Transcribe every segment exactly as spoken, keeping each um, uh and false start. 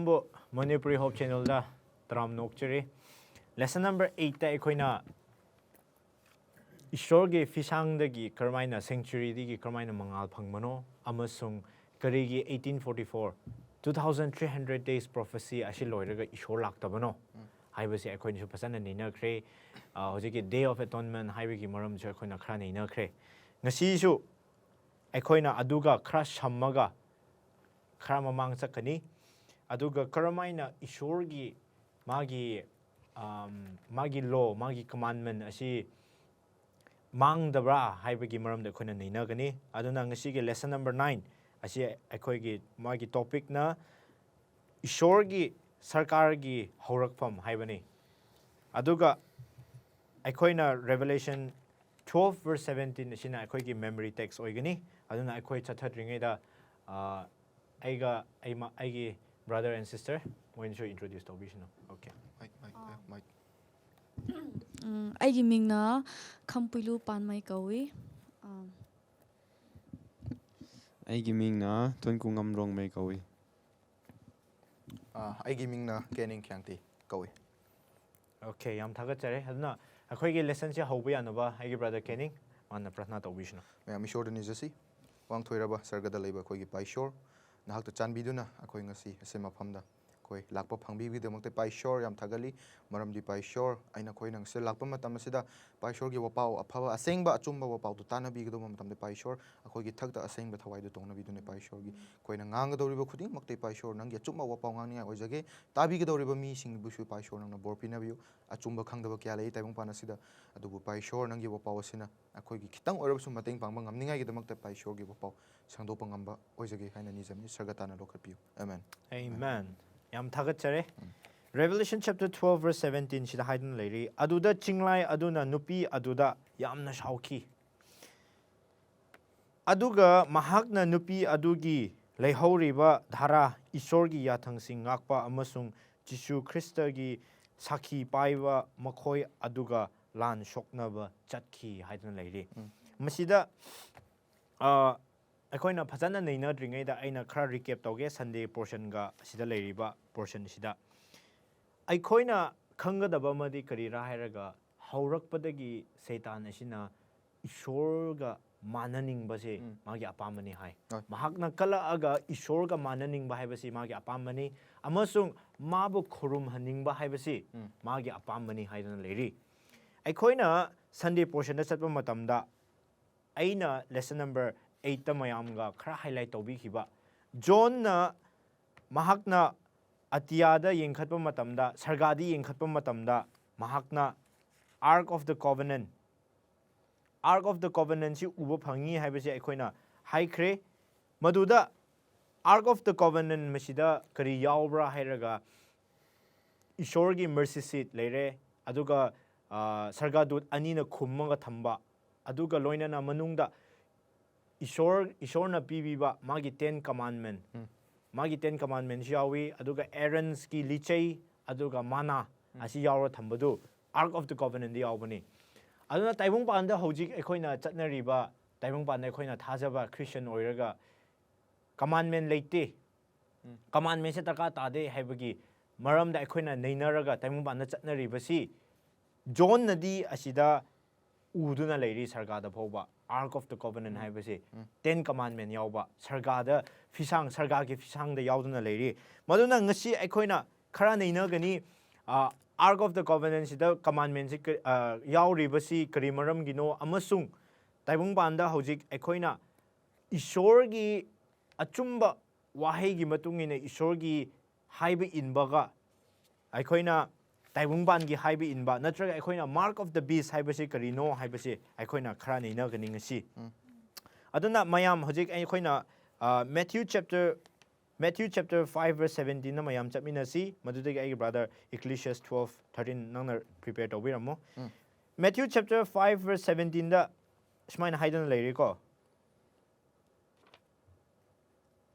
ꯅꯝꯕꯨ Manipuri Hope Channelꯗ ꯇꯔꯥꯝꯅ ꯑꯣꯛꯆꯔꯤ꯫ Lesson number eightꯇ ꯑꯩꯈꯣꯏꯅ ꯏꯁꯣꯔꯒꯤ ꯐꯤꯁꯥꯡꯗꯒꯤ ꯀꯔꯝꯍꯥꯏꯅ, sanctuaryꯗꯒꯤ ꯀꯔꯝꯍꯥꯏꯅ ꯃꯉꯥꯜ ꯐꯪꯕꯅꯣ ꯑꯃꯁꯨꯡ ꯀꯔꯤꯒꯤ eighteen forty-four, two thousand three hundred days prophecy ꯑꯁꯤ ꯂꯣꯏꯔꯒ ꯏꯁꯣꯔ ꯂꯥꯛꯇꯕꯅꯣ ꯍꯥꯏꯕꯁꯤ ꯑꯩꯈꯣꯏꯅꯁꯨ ꯐꯖꯅ ꯅꯩꯅꯈ꯭ꯔꯦ꯫ ꯑ, ꯍꯧꯖꯤꯛꯀꯤ Day of Atonement ꯍꯥꯏꯕꯒꯤ ꯃꯔꯝꯁꯨ ꯑꯩꯈꯣꯏꯅ ꯈꯔ ꯅꯩꯅꯈ꯭ꯔꯦ꯫ ꯉꯁꯤꯁꯨ ꯑꯩꯈꯣꯏꯅ ꯑꯗꯨꯒ ꯈꯔ ꯁꯝꯃꯒ ꯈꯔ ꯃꯃꯥꯡ ꯆꯠꯀꯅꯤ꯫ ꯑꯗꯨꯒ ꯀꯔꯝꯍꯥꯏꯅ ꯏꯁꯣꯔꯒꯤ ꯃꯥꯒꯤ, ꯑꯝ, ꯃꯥꯒꯤ law, ꯃꯥꯒꯤ commandment ꯑꯁꯤ ꯃꯥꯡꯗꯕ꯭ꯔꯥ ꯍꯥꯏꯕꯒꯤ ꯃꯔꯝꯗ ꯑꯩꯈꯣꯏꯅ ꯅꯩꯅꯒꯅꯤ꯫ ꯑꯗꯨꯅ ꯉꯁꯤꯒꯤ lesson number nine ꯑꯁꯤ ꯑꯩꯈꯣꯏꯒꯤ ꯃꯥꯒꯤ topicꯅ ꯏꯁꯣꯔꯒꯤ ꯁꯔꯀꯥꯔꯒꯤ ꯍꯧꯔꯛꯐꯝ ꯍꯥꯏꯕꯅꯤ꯫ ꯑꯗꯨꯒ ꯑꯩꯈꯣꯏꯅ Revelation twelve verse seventeen ꯑꯁꯤꯅ ꯑꯩꯈꯣꯏꯒꯤ memory text ꯑꯣꯏꯒꯅꯤ꯫ ꯑꯗꯨꯅ ꯑꯩꯈꯣꯏ ꯆꯠꯊꯗ꯭ꯔꯤꯉꯩꯗ, ꯑ, ꯑꯩꯒ ꯑꯩ ꯃ-, ꯑꯩꯒꯤ brother and sister ꯃꯣꯏꯅꯁꯨ introduce ꯇꯧꯕꯤꯁꯅꯨ꯫ Okay꯫ Mic, mic, ꯑꯥ꯫ mic. ꯎꯝ, ꯑꯩꯒꯤ ꯃꯤꯡꯅ ꯈꯝꯄꯨꯏꯂꯨ ꯄꯥꯟꯃꯩ ꯀꯧꯏ꯫ ꯑꯥ, ꯑꯩꯒꯤ ꯃꯤꯡꯅ ꯊꯣꯏꯀꯨꯉꯝ ꯔꯣꯡꯃꯩ ꯀꯧꯏ꯫ ꯑꯥ, ꯑꯩꯒꯤ ꯃꯤꯡꯅ ꯀꯦꯅꯤꯡ ꯈ꯭ꯌꯥꯡꯇꯤ ꯀꯧꯏ꯫ Okay, ꯌꯥꯝ ꯊꯥꯒꯠꯆꯔꯤ꯫ ꯑꯗꯨꯅ ꯑꯩꯈꯣꯏꯒꯤ lessonꯁꯦ ꯍꯧꯕ ꯌꯥꯅꯕ ꯑꯩꯒꯤ brother ꯀꯦꯅꯤꯡ ꯃꯥꯅ ꯄ꯭ꯔꯊꯅꯥ ꯇꯧꯕꯤꯁꯅꯨ꯫ ꯃꯌꯥꯝ ꯏꯁꯣꯔꯗ ꯅꯤꯖꯁꯤ꯫ ꯋꯥꯡꯊꯣꯏꯔꯕ ꯁꯔꯒꯗ ꯂꯩꯕ ꯑꯩꯈꯣꯏꯒꯤ ꯏꯄꯥ ꯏꯁꯣꯔ, ꯅꯍꯥꯛꯇ ꯆꯥꯟꯕꯤꯗꯨꯅ ꯑꯩꯈꯣꯏ ꯉꯁꯤ ꯑꯁꯤ ꯃꯐꯝꯗ ꯑꯩꯈꯣꯏ ꯂꯥꯛꯄ ꯐꯪꯕꯤꯕꯒꯤꯗꯃꯛꯇ ꯏꯄꯥ ꯏꯁꯣꯔ ꯌꯥꯝ ꯊꯥꯒꯠꯂꯤ꯫ ꯃꯔꯝꯗꯤ ꯏꯄꯥ ꯏꯁꯣꯔ, ꯑꯩꯅ ꯑꯩꯈꯣꯏꯅ ꯉꯁꯤ ꯂꯥꯛꯄ ꯃꯇꯝ ꯑꯁꯤꯗ ꯏꯄꯥ ꯏꯁꯣꯔꯒꯤ ꯋꯥꯄꯥꯎ ꯑꯐꯕ ꯑꯁꯦꯡꯕ ꯑꯆꯨꯝꯕ ꯋꯥꯄꯥꯎꯗꯨ ꯇꯥꯟꯅꯕꯤꯒꯗꯧꯕ ꯃꯇꯝꯗ ꯏꯄꯥ ꯏꯁꯣꯔ ꯑꯩꯈꯣꯏꯒꯤ ꯊꯛꯇ ꯑꯁꯦꯡꯕ ꯊꯋꯥꯏꯗꯨ ꯇꯣꯡꯅꯕꯤꯗꯨꯅ ꯏꯄꯥ ꯏꯁꯣꯔꯒꯤ ꯑꯩꯈꯣꯏꯅ ꯉꯥꯡꯒꯗꯧꯔꯤꯕ ꯈꯨꯗꯤꯡꯃꯛꯇ ꯏꯄꯥ ꯏꯁꯣꯔ ꯅꯪꯒꯤ ꯑꯆꯨꯝꯕ ꯋꯥꯄꯥꯎ ꯉꯥꯡꯅꯤꯡꯉꯥꯏ ꯑꯣꯏꯖꯒꯦ꯫ ꯇꯥꯕꯤꯒꯗꯧꯔꯤꯕ ꯃꯤꯁꯤꯡꯕꯨꯁꯨ ꯏꯄꯥ ꯏꯁꯣꯔ ꯅꯪꯅ ꯕꯣꯔ ꯄꯤꯅꯕꯤꯌꯨ꯫ ꯑꯆꯨꯝꯕ ꯈꯪꯗꯕ ꯀꯌꯥ ꯂꯩ ꯇꯥꯏꯕꯪꯄꯥꯟ ꯑꯁꯤꯗ, ꯑꯗꯨꯕꯨ ꯏꯄꯥ ꯏꯁꯣꯔ ꯅꯪꯒꯤ ꯋꯥꯄꯥꯎ ꯑꯁꯤꯅ ꯑꯩꯈꯣꯏꯒꯤ ꯈꯤꯇꯪ ꯑꯣꯏꯔꯕꯁꯨ ꯃꯇꯦꯡ ꯄꯥꯡꯕ ꯉꯝꯅꯤꯡꯉꯥꯏꯒꯤꯗꯃꯛꯇ ꯏꯄꯥ ꯏꯁꯣꯔꯒꯤ ꯋꯥꯄꯥꯎ ꯁꯟꯗꯣꯛꯄ ꯉꯝꯕ ꯑꯣꯏꯖꯒꯦ ꯍꯥꯏꯅ ꯅꯤꯖꯕꯅꯤ꯫ ꯁꯔꯒ ꯇꯥꯅ ꯂꯧꯈꯠꯄꯤꯌꯨ꯫ ꯑꯃꯦꯟ꯫ Amen. ꯌꯥꯝ ꯊꯥꯒꯠꯆꯔꯤ꯫ Revelation chapter twelve verse seventeen ꯁꯤꯗ ꯍꯥꯏꯗꯨꯅ ꯂꯩꯔꯤ, "ꯑꯗꯨꯗ ꯆꯤꯡꯂꯥꯏ ꯑꯗꯨꯅ ꯅꯨꯄꯤ ꯑꯗꯨꯗ ꯌꯥꯝꯅ ꯁꯥꯎꯈꯤ꯫ ꯑꯗꯨꯒ ꯃꯍꯥꯛꯅ ꯅꯨꯄꯤ ꯑꯗꯨꯒꯤ ꯂꯩꯍꯧꯔꯤꯕ ꯙꯥꯔꯥ, ꯏꯁꯣꯔꯒꯤ ꯌꯥꯊꯪꯁꯤꯡ ꯉꯥꯛꯄ ꯑꯃꯁꯨꯡ ꯖꯤꯁꯨ ꯈ꯭ꯔꯤꯁꯇꯒꯤ ꯁꯥꯈꯤ ꯄꯥꯏꯕ ꯃꯈꯣꯏ ꯑꯗꯨꯒ ꯂꯥꯟ ꯁꯣꯛꯅꯕ ꯆꯠꯈꯤ" ꯍꯥꯏꯗꯨꯅ ꯂꯩꯔꯤ꯫ ꯎꯝ꯫ ꯃꯁꯤꯗ, ꯑ, ꯑꯩꯈꯣꯏꯅ ꯐꯖꯅ ꯅꯩꯅꯗ꯭ꯔꯤꯉꯩꯗ ꯑꯩꯅ ꯈꯔ recap ꯇꯧꯒꯦ, Sunday portion ꯒ ꯑꯁꯤꯗ ꯂꯩꯔꯤꯕ portion ꯑꯁꯤꯗ꯫ ꯑꯩꯈꯣꯏꯅ ꯈꯪꯒꯗꯕ ꯑꯃꯗꯤ ꯀꯔꯤꯔꯥ ꯍꯥꯏꯔꯒ, ꯍꯧꯔꯛꯄꯗꯒꯤ ꯁꯩꯇꯥꯟ ꯑꯁꯤꯅ ꯏꯁꯣꯔꯒ ꯃꯥꯟꯅꯅꯤꯡꯕꯁꯦ ꯎꯝ꯫ ꯃꯥꯒꯤ ꯑꯄꯥꯝꯕꯅꯤ ꯍꯥꯏ꯫ ꯍꯣꯏ꯫ ꯃꯍꯥꯛꯅ ꯀꯜꯂꯛꯑꯒ ꯏꯁꯣꯔꯒ ꯃꯥꯟꯅꯅꯤꯡꯕ ꯍꯥꯏꯕꯁꯤ ꯃꯥꯒꯤ ꯑꯄꯥꯝꯕꯅꯤ, ꯑꯃꯁꯨꯡ ꯃꯥꯕꯨ ꯈꯨꯔꯨꯝꯍꯟꯅꯤꯡꯕ ꯍꯥꯏꯕꯁꯤ ꯎꯝ꯫ ꯃꯥꯒꯤ ꯑꯄꯥꯝꯕꯅꯤ ꯍꯥꯏꯗꯨꯅ ꯂꯩꯔꯤ꯫ ꯑꯩꯈꯣꯏꯅ Sunday portion ꯗ ꯆꯠꯄ ꯃꯇꯝꯗ ꯑꯩꯅ lesson number eight ꯇ ꯃꯌꯥꯝꯒ ꯈꯔ highlight ꯇꯧꯕꯤꯈꯤꯕ, ꯖꯣꯟꯅ ꯃꯍꯥꯛꯅ ꯑꯇꯤꯌꯥꯗ ꯌꯦꯡꯈꯠꯄ ꯃꯇꯝꯗ, ꯁꯔꯒꯥꯗ ꯌꯦꯡꯈꯠꯄ ꯃꯇꯝꯗ, ꯃꯍꯥꯛꯅ Ark of the Covenant, Ark of the Covenant ꯁꯤ ꯎꯕ ꯐꯪꯉꯤ ꯍꯥꯏꯕꯁꯤ ꯑꯩꯈꯣꯏꯅ ꯍꯥꯏꯈ꯭ꯔꯦ꯫ ꯃꯗꯨꯗ Ark of the Covenant ꯃꯁꯤꯗ ꯀꯔꯤ ꯌꯥꯎꯕ꯭ꯔꯥ ꯍꯥꯏꯔꯒ, ꯏꯁꯣꯔꯒꯤ mercy seat ꯂꯩꯔꯦ, ꯑꯗꯨꯒ, ꯑ, ꯁꯔꯒꯥꯗꯨꯠ ꯑꯅꯤꯅ ꯈꯨꯝꯃꯒ ꯊꯝꯕ, ꯑꯗꯨꯒ ꯂꯣꯏꯅꯅ ꯃꯅꯨꯡꯗ ꯏꯁꯣꯔ, ꯏꯁꯣꯔꯅ ꯄꯤꯕꯤꯕ ꯃꯥꯒꯤ Ten Commandment, ꯎꯝ꯫ ꯃꯥꯒꯤ Ten Commandment ꯁꯨ ꯌꯥꯎꯏ, ꯑꯗꯨꯒ Aaron ꯒꯤ ꯂꯤꯆꯩ, ꯑꯗꯨꯒ ꯃꯅꯥ ꯎꯝ꯫ ꯑꯁꯤ ꯌꯥꯎꯔ ꯊꯝꯕꯗꯨ Ark of the Covenant ꯗ ꯌꯥꯎꯕꯅꯤ꯫ ꯑꯗꯨꯅ ꯇꯥꯏꯕꯪꯄꯥꯟꯗ ꯍꯧꯖꯤꯛ ꯑꯩꯈꯣꯏꯅ ꯆꯠꯅꯔꯤꯕ, ꯇꯥꯏꯕꯪꯄꯥꯟꯗ ꯑꯩꯈꯣꯏꯅ ꯊꯥꯖꯕ Christian ꯑꯣꯏꯔꯒ commandment ꯂꯩꯇꯦ, ꯎꯝ꯫ commandment ꯁꯦ ꯗꯔꯀꯥꯔ ꯇꯥꯗꯦ ꯍꯥꯏꯕꯒꯤ ꯃꯔꯝꯗ ꯑꯩꯈꯣꯏꯅ ꯅꯩꯅꯔꯒ ꯇꯥꯏꯕꯪꯄꯥꯟꯗ ꯆꯠꯅꯔꯤꯕꯁꯤ, ꯖꯣꯟꯅꯗꯤ ꯑꯁꯤꯗ ꯎꯗꯨꯅ ꯂꯩꯔꯤ, ꯁꯔꯒꯥꯗ ꯐꯥꯎꯕ Ark of the Covenant ꯎꯝ꯫ ꯍꯥꯏꯕꯁꯤ ꯎꯝ꯫ Ten Commandment ꯌꯥꯎꯕ, ꯁꯔꯒꯥꯗ ꯐꯤꯁꯥꯡ, ꯁꯔꯒꯥꯒꯤ ꯐꯤꯁꯥꯡꯗ ꯌꯥꯎꯗꯨꯅ ꯂꯩꯔꯤ꯫ ꯃꯗꯨꯅ ꯉꯁꯤ ꯑꯩꯈꯣꯏꯅ ꯈꯔ ꯅꯩꯅꯒꯅꯤ, ꯑ, Ark of the Covenant ꯁꯤꯗ commandment ꯁꯤ ꯀ-, ꯑ, ꯌꯥꯎꯔꯤꯕꯁꯤ ꯀꯔꯤ ꯃꯔꯝꯒꯤꯅꯣ, ꯑꯃꯁꯨꯡ ꯇꯥꯏꯕꯪꯄꯥꯟꯗ ꯍꯧꯖꯤꯛ ꯑꯩꯈꯣꯏꯅ ꯏꯁꯣꯔꯒꯤ ꯑꯆꯨꯝꯕ ꯋꯥꯍꯩꯒꯤ ꯃꯇꯨꯡ ꯏꯟꯅ ꯏꯁꯣꯔꯒꯤ ꯍꯥꯏꯕ ꯏꯟꯕꯒ, ꯑꯩꯈꯣꯏꯅ ꯇꯥꯏꯕꯪꯄꯥꯟꯒꯤ ꯍꯥꯏꯕ ꯏꯟꯕ, ꯅꯠꯇ꯭ꯔꯒ ꯑꯩꯈꯣꯏꯅ Mark of the Beast ꯍꯥꯏꯕꯁꯤ ꯀꯔꯤꯅꯣ ꯍꯥꯏꯕꯁꯤ ꯑꯩꯈꯣꯏꯅ ꯈꯔ ꯅꯩꯅꯒꯅꯤ ꯉꯁꯤ꯫ ꯎꯝ꯫ ꯑꯗꯨꯅ ꯃꯌꯥꯝ ꯍꯧꯖꯤꯛ ꯑꯩꯈꯣꯏꯅ, ꯑ, Matthew chapter, Matthew chapter five verse seventeen ꯅ ꯃꯌꯥꯝ ꯆꯠꯃꯤꯟꯅꯁꯤ꯫ ꯃꯗꯨꯗꯒꯤ ꯑꯩꯒꯤ brother Ecclesiastes twelve thirteen ꯅꯪꯅ prepare ꯇꯧꯕꯤꯔꯝꯃꯣ꯫ ꯎꯝ꯫ Matthew chapter five verse seventeen ꯗ ꯁꯨꯃꯥꯏꯅ ꯍꯥꯏꯗꯨꯅ ꯂꯩꯔꯤꯀꯣ,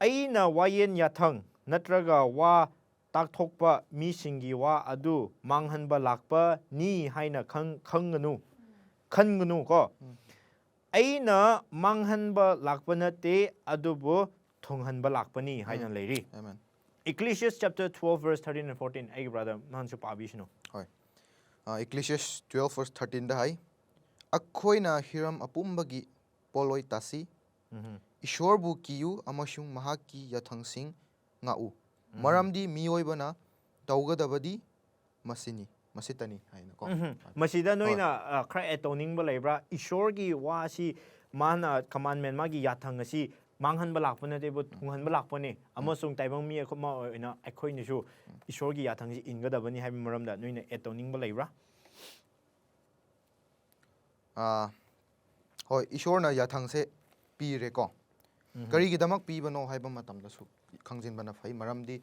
"ꯑꯩꯅ ꯋꯥꯌꯦꯟ ꯌꯥꯊꯪ ꯅꯠꯇ꯭ꯔꯒ ꯋꯥ ꯇꯥꯛꯊꯣꯛꯄ ꯃꯤꯁꯤꯡꯒꯤ ꯋꯥ ꯑꯗꯨ ꯃꯥꯡꯍꯟꯕ ꯂꯥꯛꯄꯅꯤ ꯍꯥꯏꯅ ꯈꯪ-, ꯈꯪꯒꯅꯨ, ꯈꯟꯒꯅꯨ" ꯀꯣ꯫ ꯎꯝ꯫ ꯑꯩꯅ ꯃꯥꯡꯍꯟꯕ ꯂꯥꯛꯄ ꯅꯠꯇꯦ, ꯑꯗꯨꯕꯨ ꯊꯨꯡꯍꯟꯕ ꯂꯥꯛꯄꯅꯤ ꯍꯥꯏꯅ ꯂꯩꯔꯤ꯫ Amen. Ecclesiastes chapter twelve verse thirteen and fourteen, ꯑꯩꯒꯤ brother ꯃꯍꯥꯟꯁꯨ ꯄꯥꯕꯤꯁꯅꯨ꯫ ꯍꯣꯏ꯫ ꯑ, Ecclesiastes twelve verse thirteen ꯗ ꯍꯥꯏ, "ꯑꯩꯈꯣꯏꯅ ꯍꯤꯔꯝ ꯑꯄꯨꯝꯕꯒꯤ ꯄꯣꯠꯂꯣꯏ ꯇꯥꯁꯤ, ꯎꯝ꯫ ꯏꯁꯣꯔꯕꯨ ꯀꯤꯌꯨ ꯑꯃꯁꯨꯡ ꯃꯍꯥꯛꯀꯤ ꯌꯥꯊꯪꯁꯤꯡ ꯉꯥꯛꯎ, ꯃꯔꯝꯗꯤ ꯃꯤꯑꯣꯏꯕꯅ ꯇꯧꯒꯗꯕꯗꯤ ꯃꯁꯤꯅꯤ, ꯃꯁꯤꯇꯅꯤ" ꯍꯥꯏꯅꯀꯣ꯫ ꯎꯝ꯫ ꯃꯁꯤꯗ ꯅꯣꯏꯅ ꯑ, ꯈꯔ add ꯇꯧꯅꯤꯡꯕ ꯂꯩꯕ꯭ꯔꯥ? ꯏꯁꯣꯔꯒꯤ ꯋꯥꯁꯤ, ꯃꯥꯅ commandment, ꯃꯥꯒꯤ ꯌꯥꯊꯪ ꯑꯁꯤ ꯃꯥꯡꯍꯟꯕ ꯂꯥꯛꯄ ꯅꯠꯇꯦꯕ, ꯊꯨꯡꯍꯟꯕ ꯂꯥꯛꯄꯅꯤ꯫ ꯑꯃꯁꯨꯡ ꯇꯥꯏꯕꯪ ꯃꯤ ꯑꯃ ꯑꯣꯏꯅ ꯑꯩꯈꯣꯏꯅꯁꯨ ꯏꯁꯣꯔꯒꯤ ꯌꯥꯊꯪꯁꯤ ꯏꯟꯒꯗꯕꯅꯤ ꯍꯥꯏꯕ ꯃꯔꯝꯗ ꯅꯣꯏꯅ add ꯇꯧꯅꯤꯡꯕ ꯂꯩꯕ꯭ꯔꯥ? ꯑꯥ, ꯍꯣꯏ, ꯏꯁꯣꯔꯅ ꯌꯥꯊꯪꯁꯦ ꯄꯤꯔꯦꯀꯣ꯫ ꯀꯔꯤꯒꯤꯗꯃꯛ ꯄꯤꯕꯅꯣ ꯍꯥꯏꯕ ꯃꯇꯝꯗꯁꯨ ꯈꯪꯖꯤꯟꯕꯅ ꯐꯩ, ꯃꯔꯝꯗꯤ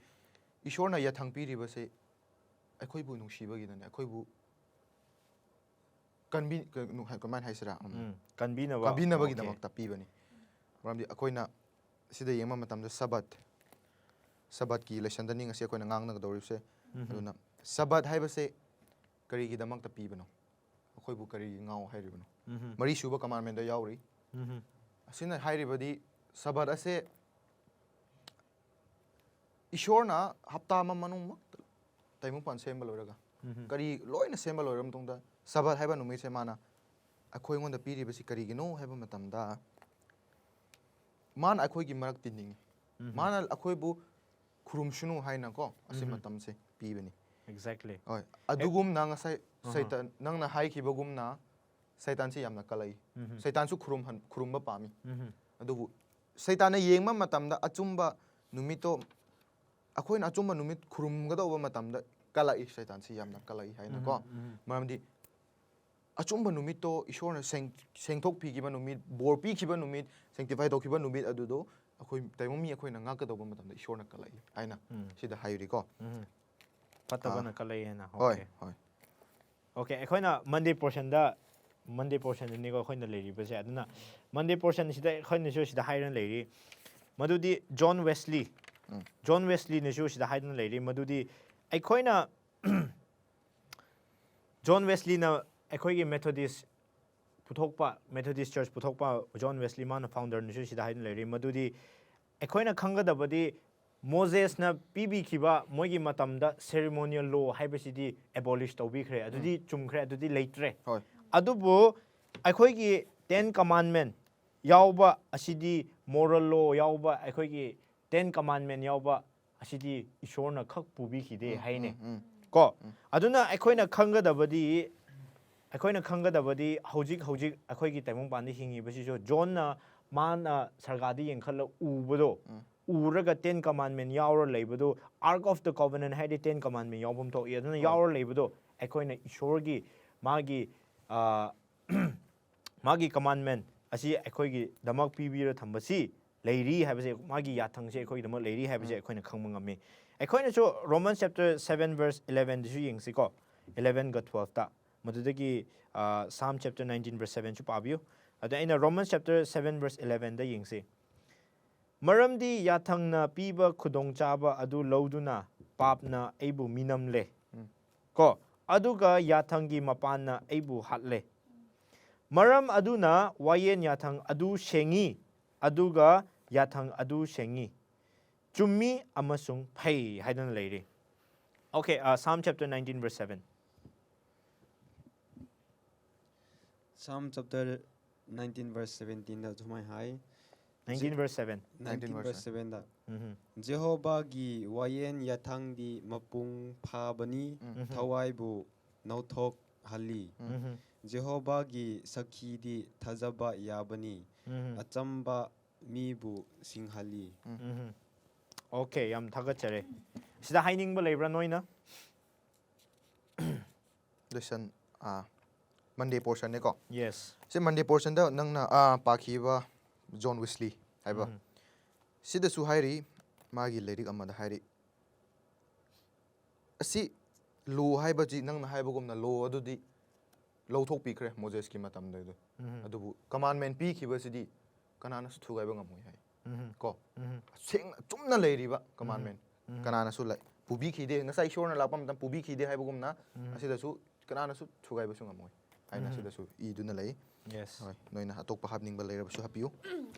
ꯏꯁꯣꯔꯅ ꯌꯥꯊꯪ ꯄꯤꯔꯤꯕꯁꯦ ꯑꯩꯈꯣꯏꯕꯨ ꯅꯨꯡꯁꯤꯕꯒꯤꯗꯅꯦ, ꯑꯩꯈꯣꯏꯕꯨ ꯀꯟꯕꯤ-, ꯀ-, ꯅꯨ-, ꯍꯥꯏ-, ꯀꯃꯥꯏꯅ ꯍꯥꯏꯁꯤꯔꯥ? ꯎꯝ, ꯎꯝ, ꯀꯟꯕꯤꯅꯕ꯫ ꯀꯟꯕꯤꯅꯕꯒꯤꯗꯃꯛꯇ ꯄꯤꯕꯅꯤ꯫ ꯃꯔꯝꯗꯤ ꯑꯩꯈꯣꯏꯅ ꯁꯤꯗ ꯌꯦꯡꯕ ꯃꯇꯝꯗ ꯁꯕꯠ, ꯁꯕꯠꯀꯤ ꯂꯦꯁꯟꯗꯅꯤ ꯉꯁꯤ ꯑꯩꯈꯣꯏꯅ ꯉꯥꯡꯅꯒꯗꯧꯔꯤꯕꯁꯦ꯫ ꯎꯝ꯫ ꯑꯗꯨꯅ ꯁꯕꯠ ꯍꯥꯏꯕꯁꯦ ꯀꯔꯤꯒꯤꯗꯃꯛꯇ ꯄꯤꯕꯅꯣ? ꯑꯩꯈꯣꯏꯕꯨ ꯀꯔꯤꯒꯤ ꯉꯥꯎ ꯍꯥꯏꯔꯤꯕꯅꯣ? ꯎꯝ꯫ ꯃꯔꯤꯁꯨꯕ commandment ꯗ ꯌꯥꯎꯔꯤ꯫ ꯎꯝ꯫ ꯑꯁꯤꯅ ꯍꯥꯏꯔꯤꯕꯗꯤ ꯁꯕꯠ ꯑꯁꯦ ꯏꯁꯣꯔꯅ ꯍꯞꯇꯥ ꯑꯃ ꯃꯅꯨꯡꯃꯛꯇ ꯇꯥꯏꯕꯪꯄꯥꯟ ꯁꯦꯝꯕ ꯂꯣꯏꯔꯒ, ꯎꯝ꯫ ꯀꯔꯤ ꯂꯣꯏꯅ ꯁꯦꯝꯕ ꯂꯣꯏꯔꯕ ꯃꯇꯨꯡꯗ, ꯁꯕꯠ ꯍꯥꯏꯕ ꯅꯨꯃꯤꯠꯁꯦ ꯃꯥꯅ ꯑꯩꯈꯣꯏꯉꯣꯟꯗ ꯄꯤꯔꯤꯕꯁꯤ ꯀꯔꯤꯒꯤꯅꯣ ꯍꯥꯏꯕ ꯃꯇꯝꯗ, ꯃꯥꯅ ꯑꯩꯈꯣꯏꯒꯤ ꯃꯔꯛ ꯇꯤꯟꯅꯤꯡꯉꯤ꯫ ꯎꯝ꯫ ꯃꯥꯅ ꯑꯩꯈꯣꯏꯕꯨ ꯈꯨꯔꯨꯝꯁꯅꯨ ꯍꯥꯏꯅꯀꯣ ꯑꯁꯤ ꯎꯝ꯫ ꯃꯇꯝꯁꯦ ꯄꯤꯕꯅꯤ꯫ Exactly. ꯍꯣꯏ, ꯑꯗꯨꯒꯨꯝꯅ ꯉꯁꯥꯏ ꯑꯍ꯫ ꯁꯩꯇꯥꯟ, ꯅꯪꯅ ꯍꯥꯏꯈꯤꯕꯒꯨꯝꯅ ꯁꯩꯇꯥꯟꯁꯤ ꯌꯥꯝꯅ ꯀꯜꯂꯛꯏ꯫ ꯎꯝ꯫ ꯁꯩꯇꯥꯟꯁꯨ ꯈꯨꯔꯨꯝꯍꯟ-, ꯈꯨꯔꯨꯝꯕ ꯄꯥꯝꯃꯤ꯫ ꯎꯝ꯫ ꯑꯗꯨꯕꯨ ꯁꯩꯇꯥꯟꯅ ꯌꯦꯡꯕ ꯃꯇꯝꯗ ꯑꯆꯨꯝꯕ ꯅꯨꯃꯤꯠꯇꯣ, ꯑꯩꯈꯣꯏꯅ ꯑꯆꯨꯝꯕ ꯅꯨꯃꯤꯠ ꯈꯨꯔꯨꯝꯒꯗꯧꯕ ꯃꯇꯝꯗ ꯀꯜꯂꯛꯏ, ꯁꯩꯇꯥꯟꯁꯤ ꯌꯥꯝꯅ ꯀꯜꯂꯛꯏ ꯍꯥꯏꯅꯀꯣ꯫ ꯎꯝ, ꯎꯝ꯫ ꯃꯔꯝꯗꯤ ꯑꯆꯨꯝꯕ ꯅꯨꯃꯤꯠꯇꯣ ꯏꯁꯣꯔꯅ ꯁꯦꯡ-, ꯁꯦꯡꯊꯣꯛꯄꯤꯈꯤꯕ ꯅꯨꯃꯤꯠ, ꯕꯣꯔ ꯄꯤꯈꯤꯕ ꯅꯨꯃꯤꯠ, sanctify ꯇꯧꯈꯤꯕ ꯅꯨꯃꯤꯠ ꯑꯗꯨꯗꯣ ꯑꯩꯈꯣꯏ ꯇꯥꯏꯕꯪ ꯃꯤ ꯑꯩꯈꯣꯏꯅ ꯉꯥꯛꯀꯗꯧꯕ ꯃꯇꯝꯗ ꯏꯁꯣꯔꯅ ꯀꯜꯂꯛꯏ ꯍꯥꯏꯅ ꯎꯝ꯫ ꯁꯤꯗ ꯍꯥꯏꯔꯤꯀꯣ꯫ ꯎꯝ꯫ ꯐꯠꯇꯕꯅ ꯀꯜꯂꯛꯑꯦꯅ꯫ ꯍꯣꯏ, Okay. ꯍꯣꯏ꯫ Okay, ꯑꯩꯈꯣꯏꯅ Monday portion ꯗ, Monday portion ꯗꯅꯤꯀꯣ ꯑꯩꯈꯣꯏꯅ ꯂꯩꯔꯤꯕꯁꯦ꯫ ꯑꯗꯨꯅ Monday portion ꯁꯤꯗ ꯑꯩꯈꯣꯏꯅꯁꯨ ꯁꯤꯗ ꯍꯥꯏꯔ ꯂꯩꯔꯤ꯫ ꯃꯗꯨꯗꯤ John Wesley, ꯎꯝ꯫ John Wesley ꯅꯁꯨ ꯁꯤꯗ ꯍꯥꯏꯗꯨꯅ ꯂꯩꯔꯤ꯫ ꯃꯗꯨꯗꯤ ꯑꯩꯈꯣꯏꯅ, John Wesley ꯅ ꯑꯩꯈꯣꯏꯒꯤ Methodist ꯄꯨꯊꯣꯛꯄ, Methodist Church ꯄꯨꯊꯣꯛꯄ John Wesley ꯃꯥꯅ founderꯅꯁꯨ ꯁꯤꯗ ꯍꯥꯏꯅ ꯂꯩꯔꯤ꯫ ꯃꯗꯨꯗꯤ ꯑꯩꯈꯣꯏꯅ ꯈꯪꯒꯗꯕꯗꯤ ꯃꯣꯖꯦꯁꯅ ꯄꯤꯕꯤꯈꯤꯕ ꯃꯣꯏꯒꯤ ꯃꯇꯝꯗ ceremonial law ꯍꯥꯏꯕꯁꯤꯗꯤ abolish ꯇꯧꯕꯤꯈ꯭ꯔꯦ, ꯑꯗꯨꯗꯤ ꯆꯨꯝꯈ꯭ꯔꯦ, ꯑꯗꯨꯗꯤ ꯂꯩꯇ꯭ꯔꯦ꯫ ꯍꯣꯏ꯫ ꯑꯗꯨꯕꯨ ꯑꯩꯈꯣꯏꯒꯤ Ten Commandment ꯌꯥꯎꯕ ꯑꯁꯤꯗꯤ, moral law ꯌꯥꯎꯕ, ꯑꯩꯈꯣꯏꯒꯤ Ten Commandment ꯌꯥꯎꯕ ꯑꯁꯤꯗꯤ ꯏꯁꯣꯔꯅ ꯈꯛ ꯄꯨꯕꯤꯈꯤꯗꯦ ꯍꯥꯏꯅꯦ꯫ ꯎꯝ, ꯎꯝ꯫ ꯀꯣ, ꯑꯗꯨꯅ ꯑꯩꯈꯣꯏꯅ ꯈꯪꯒꯗꯕꯗꯤ, ꯑꯩꯈꯣꯏꯅ ꯈꯪꯒꯗꯕꯗꯤ ꯍꯧꯖꯤꯛ ꯍꯧꯖꯤꯛ ꯑꯩꯈꯣꯏꯒꯤ ꯇꯥꯏꯕꯪꯄꯥꯟꯗ ꯍꯤꯡꯉꯤꯕꯁꯤꯁꯨ ꯖꯣꯟꯅ ꯃꯥꯅ ꯁꯔꯒꯥꯗ ꯌꯦꯡꯈꯠꯂ ꯎꯕꯗꯣ, ꯎꯔꯒ Ten Commandment ꯌꯥꯎꯔ ꯂꯩꯕꯗꯣ, Ark of the Covenant ꯍꯥꯏꯗꯤ Ten Commandment ꯌꯥꯎꯐꯝ ꯊꯣꯛꯏ꯫ ꯑꯗꯨꯅ ꯌꯥꯎꯔ ꯂꯩꯕꯗꯣ ꯑꯩꯈꯣꯏꯅ ꯏꯁꯣꯔꯒꯤ ꯃꯥꯒꯤ, ꯑ, ꯃꯥꯒꯤ commandment ꯑꯁꯤ ꯑꯩꯈꯣꯏꯒꯤꯗꯃꯛ ꯄꯤꯕꯤꯔ ꯊꯝꯕꯁꯤ ꯂꯩꯔꯤ ꯍꯥꯏꯕꯁꯦ, ꯃꯥꯒꯤ ꯌꯥꯊꯪꯁꯦ ꯑꯩꯈꯣꯏꯒꯤꯗꯃꯛ ꯂꯩꯔꯤ ꯍꯥꯏꯕꯁꯦ ꯑꯩꯈꯣꯏꯅ ꯈꯪꯕ ꯉꯝꯃꯤ꯫ ꯑꯩꯈꯣꯏꯅꯁꯨ Romans chapter seven verse elevenꯗꯁꯨ ꯌꯦꯡꯁꯤꯀꯣ, elevenꯒ twelveꯇ꯫ ꯃꯗꯨꯗꯒꯤ, ꯑ, Psalm chapter nineteen verse sevenꯁꯨ ꯄꯥꯕꯤꯌꯨ꯫ ꯑꯗ ꯑꯩꯅ Romans chapter seven verse elevenꯗ ꯌꯦꯡꯁꯤ꯫ "ꯃꯔꯝꯗꯤ ꯌꯥꯊꯪꯅ ꯄꯤꯕ ꯈꯨꯗꯣꯡꯆꯥꯕ ꯑꯗꯨ ꯂꯧꯗꯨꯅ ꯄꯥꯞꯅ ꯑꯩꯕꯨ ꯃꯤꯅꯝꯂꯦ꯫ ꯀꯣ, ꯑꯗꯨꯒ ꯌꯥꯊꯪꯒꯤ ꯃꯄꯥꯟꯅ ꯑꯩꯕꯨ ꯍꯥꯠꯂꯦ꯫ ꯃꯔꯝ ꯑꯗꯨꯅ ꯋꯥꯌꯦꯟ ꯌꯥꯊꯪ ꯑꯗꯨ ꯁꯦꯡꯉꯤ, ꯑꯗꯨꯒ ꯌꯥꯊꯪ ꯑꯗꯨ ꯁꯦꯡꯉꯤ, ꯆꯨꯝꯃꯤ ꯑꯃꯁꯨꯡ ꯐꯩ" ꯍꯥꯏꯗꯅ ꯂꯩꯔꯤ꯫ Okay, uh, Psalm chapter nineteen verse seven. Psalm chapter nineteen verse seventeenꯗ ꯁꯨꯃꯥꯏꯅ ꯍꯥꯏ꯫ Nineteen verse seven. nineteen verse sevenꯗ, ꯎꯝ꯫ "ꯖꯦꯍꯣꯚꯥꯒꯤ ꯋꯥꯌꯦꯟ ꯌꯥꯊꯪꯗꯤ ꯃꯄꯨꯡ ꯐꯥꯕꯅꯤ, ꯊꯋꯥꯏꯕꯨ ꯅꯧꯊꯣꯛꯍꯜꯂꯤ꯫ ꯎꯝ꯫ ꯖꯦꯍꯣꯚꯥꯒꯤ ꯁꯥꯈꯤꯗꯤ ꯊꯥꯖꯕ ꯌꯥꯕꯅꯤ, ꯎꯝ꯫ ꯑꯆꯝꯕ ꯃꯤꯕꯨ ꯁꯤꯡꯍꯜꯂꯤ"꯫ ꯎꯝ꯫ Okay, ꯌꯥꯝ ꯊꯥꯒꯠꯆꯔꯦ꯫ ꯁꯤꯗ ꯍꯥꯏꯅꯤꯡꯕ ꯂꯩꯕ꯭ꯔꯥ ꯅꯣꯏꯅ? Lesson, ꯑꯥ, Monday portionꯅꯦꯀꯣ꯫ Yes. ꯁꯤ Monday portionꯗ ꯅꯪꯅ, ꯑꯥ, ꯄꯥꯈꯤꯕ John Wesley ꯍꯥꯏꯕ, ꯎꯝ꯫ ꯁꯤꯗꯁꯨ ꯍꯥꯏꯔꯤ, ꯃꯥꯒꯤ ꯂꯥꯏꯔꯤꯛ ꯑꯃꯗ ꯍꯥꯏꯔꯤ, ꯑꯁꯤ law ꯍꯥꯏꯕꯁꯤ ꯅꯪꯅ ꯍꯥꯏꯕꯒꯨꯝꯅ law ꯑꯗꯨꯗꯤ ꯂꯧꯊꯣꯛꯄꯤꯈ꯭ꯔꯦ ꯃꯣꯖꯦꯁꯀꯤ ꯃꯇꯝꯗ ꯑꯗꯨ꯫ ꯎꯝ꯫ ꯑꯗꯨꯕꯨ commandment ꯄꯤꯈꯤꯕꯁꯤꯗꯤ ꯀꯅꯥꯅꯁꯨ ꯊꯨꯒꯥꯏꯕ ꯉꯝꯃꯣꯏ ꯍꯥꯏ꯫ ꯎꯝ꯫ ꯀꯣ? ꯎꯝ꯫ ꯁꯦꯡꯅ ꯆꯨꯝꯅ ꯂꯩꯔꯤꯕ commandment꯫ ꯎꯝ꯫ ꯀꯅꯥꯅꯁꯨ ꯂꯩ, ꯄꯨꯕꯤꯈꯤꯗꯦ, ꯉꯁꯥꯏ ꯏꯁꯣꯔꯅ ꯂꯥꯛꯄ ꯃꯇꯝ ꯄꯨꯕꯤꯈꯤꯗꯦ ꯍꯥꯏꯕꯒꯨꯝꯅ ꯎꯝ꯫ ꯑꯁꯤꯗꯁꯨ ꯀꯅꯥꯅꯁꯨ ꯊꯨꯒꯥꯏꯕꯁꯨ ꯉꯝꯃꯣꯏ꯫ ꯍꯥꯏꯅ ꯁꯤꯗꯁꯨ ꯏꯗꯨꯅ ꯂꯩ꯫ Yes. ꯍꯣꯏ, ꯅꯣꯏꯅ ꯑꯇꯣꯞꯄ ꯍꯥꯞꯅꯤꯡꯕ ꯂꯩꯔꯕꯁꯨ ꯍꯥꯞꯄꯤꯌꯨ꯫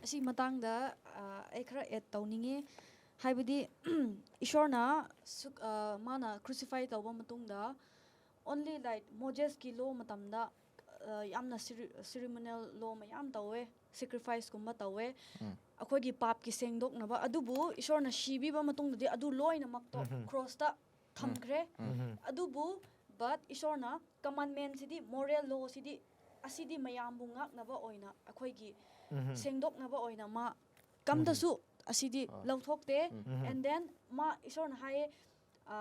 ꯑꯁꯤ ꯃꯇꯥꯡꯗ ꯑ, ꯑꯩ ꯈꯔ add ꯇꯧꯅꯤꯡꯉꯦ꯫ ꯍꯥꯏꯕꯗꯤ ꯏꯁꯣꯔꯅ ꯁꯨꯛ ꯑ, ꯃꯥꯅ crucify ꯇꯧꯕ ꯃꯇꯨꯡꯗ only like Mosesꯀꯤ law ꯃꯇꯝꯗ ꯑ, ꯌꯥꯝꯅ ceremonial law ꯃꯌꯥꯝ ꯇꯧꯋꯦ, sacrificeꯀꯨꯝꯕ ꯇꯧꯋꯦ꯫ ꯑꯩꯈꯣꯏꯒꯤ ꯄꯥꯞꯀꯤ ꯁꯦꯡꯗꯣꯛꯅꯕ꯫ ꯑꯗꯨꯕꯨ ꯏꯁꯣꯔꯅ ꯁꯤꯕꯤꯕ ꯃꯇꯨꯡꯗꯗꯤ ꯑꯗꯨ ꯂꯣꯏꯅꯃꯛꯇꯣ crossꯇ ꯊꯝꯈ꯭ꯔꯦ꯫ ꯑꯗꯨꯕꯨ but ꯏꯁꯣꯔꯅ commandmentꯁꯤꯗꯤ, moral lawꯁꯤꯗꯤ, ꯑꯁꯤꯗꯤ ꯃꯌꯥꯝꯕꯨ ꯉꯥꯛꯅꯕ ꯑꯣꯏꯅ, ꯑꯩꯈꯣꯏꯒꯤ ꯁꯦꯡꯗꯣꯛꯅꯕ ꯑꯣꯏꯅ ꯃꯥ ꯀꯝꯇꯁꯨ ꯑꯁꯤꯗꯤ ꯂꯧꯊꯣꯛꯇꯦ꯫ And then ꯃꯥ ꯏꯁꯣꯔꯅ ꯍꯥꯏꯌꯦ, ꯑ,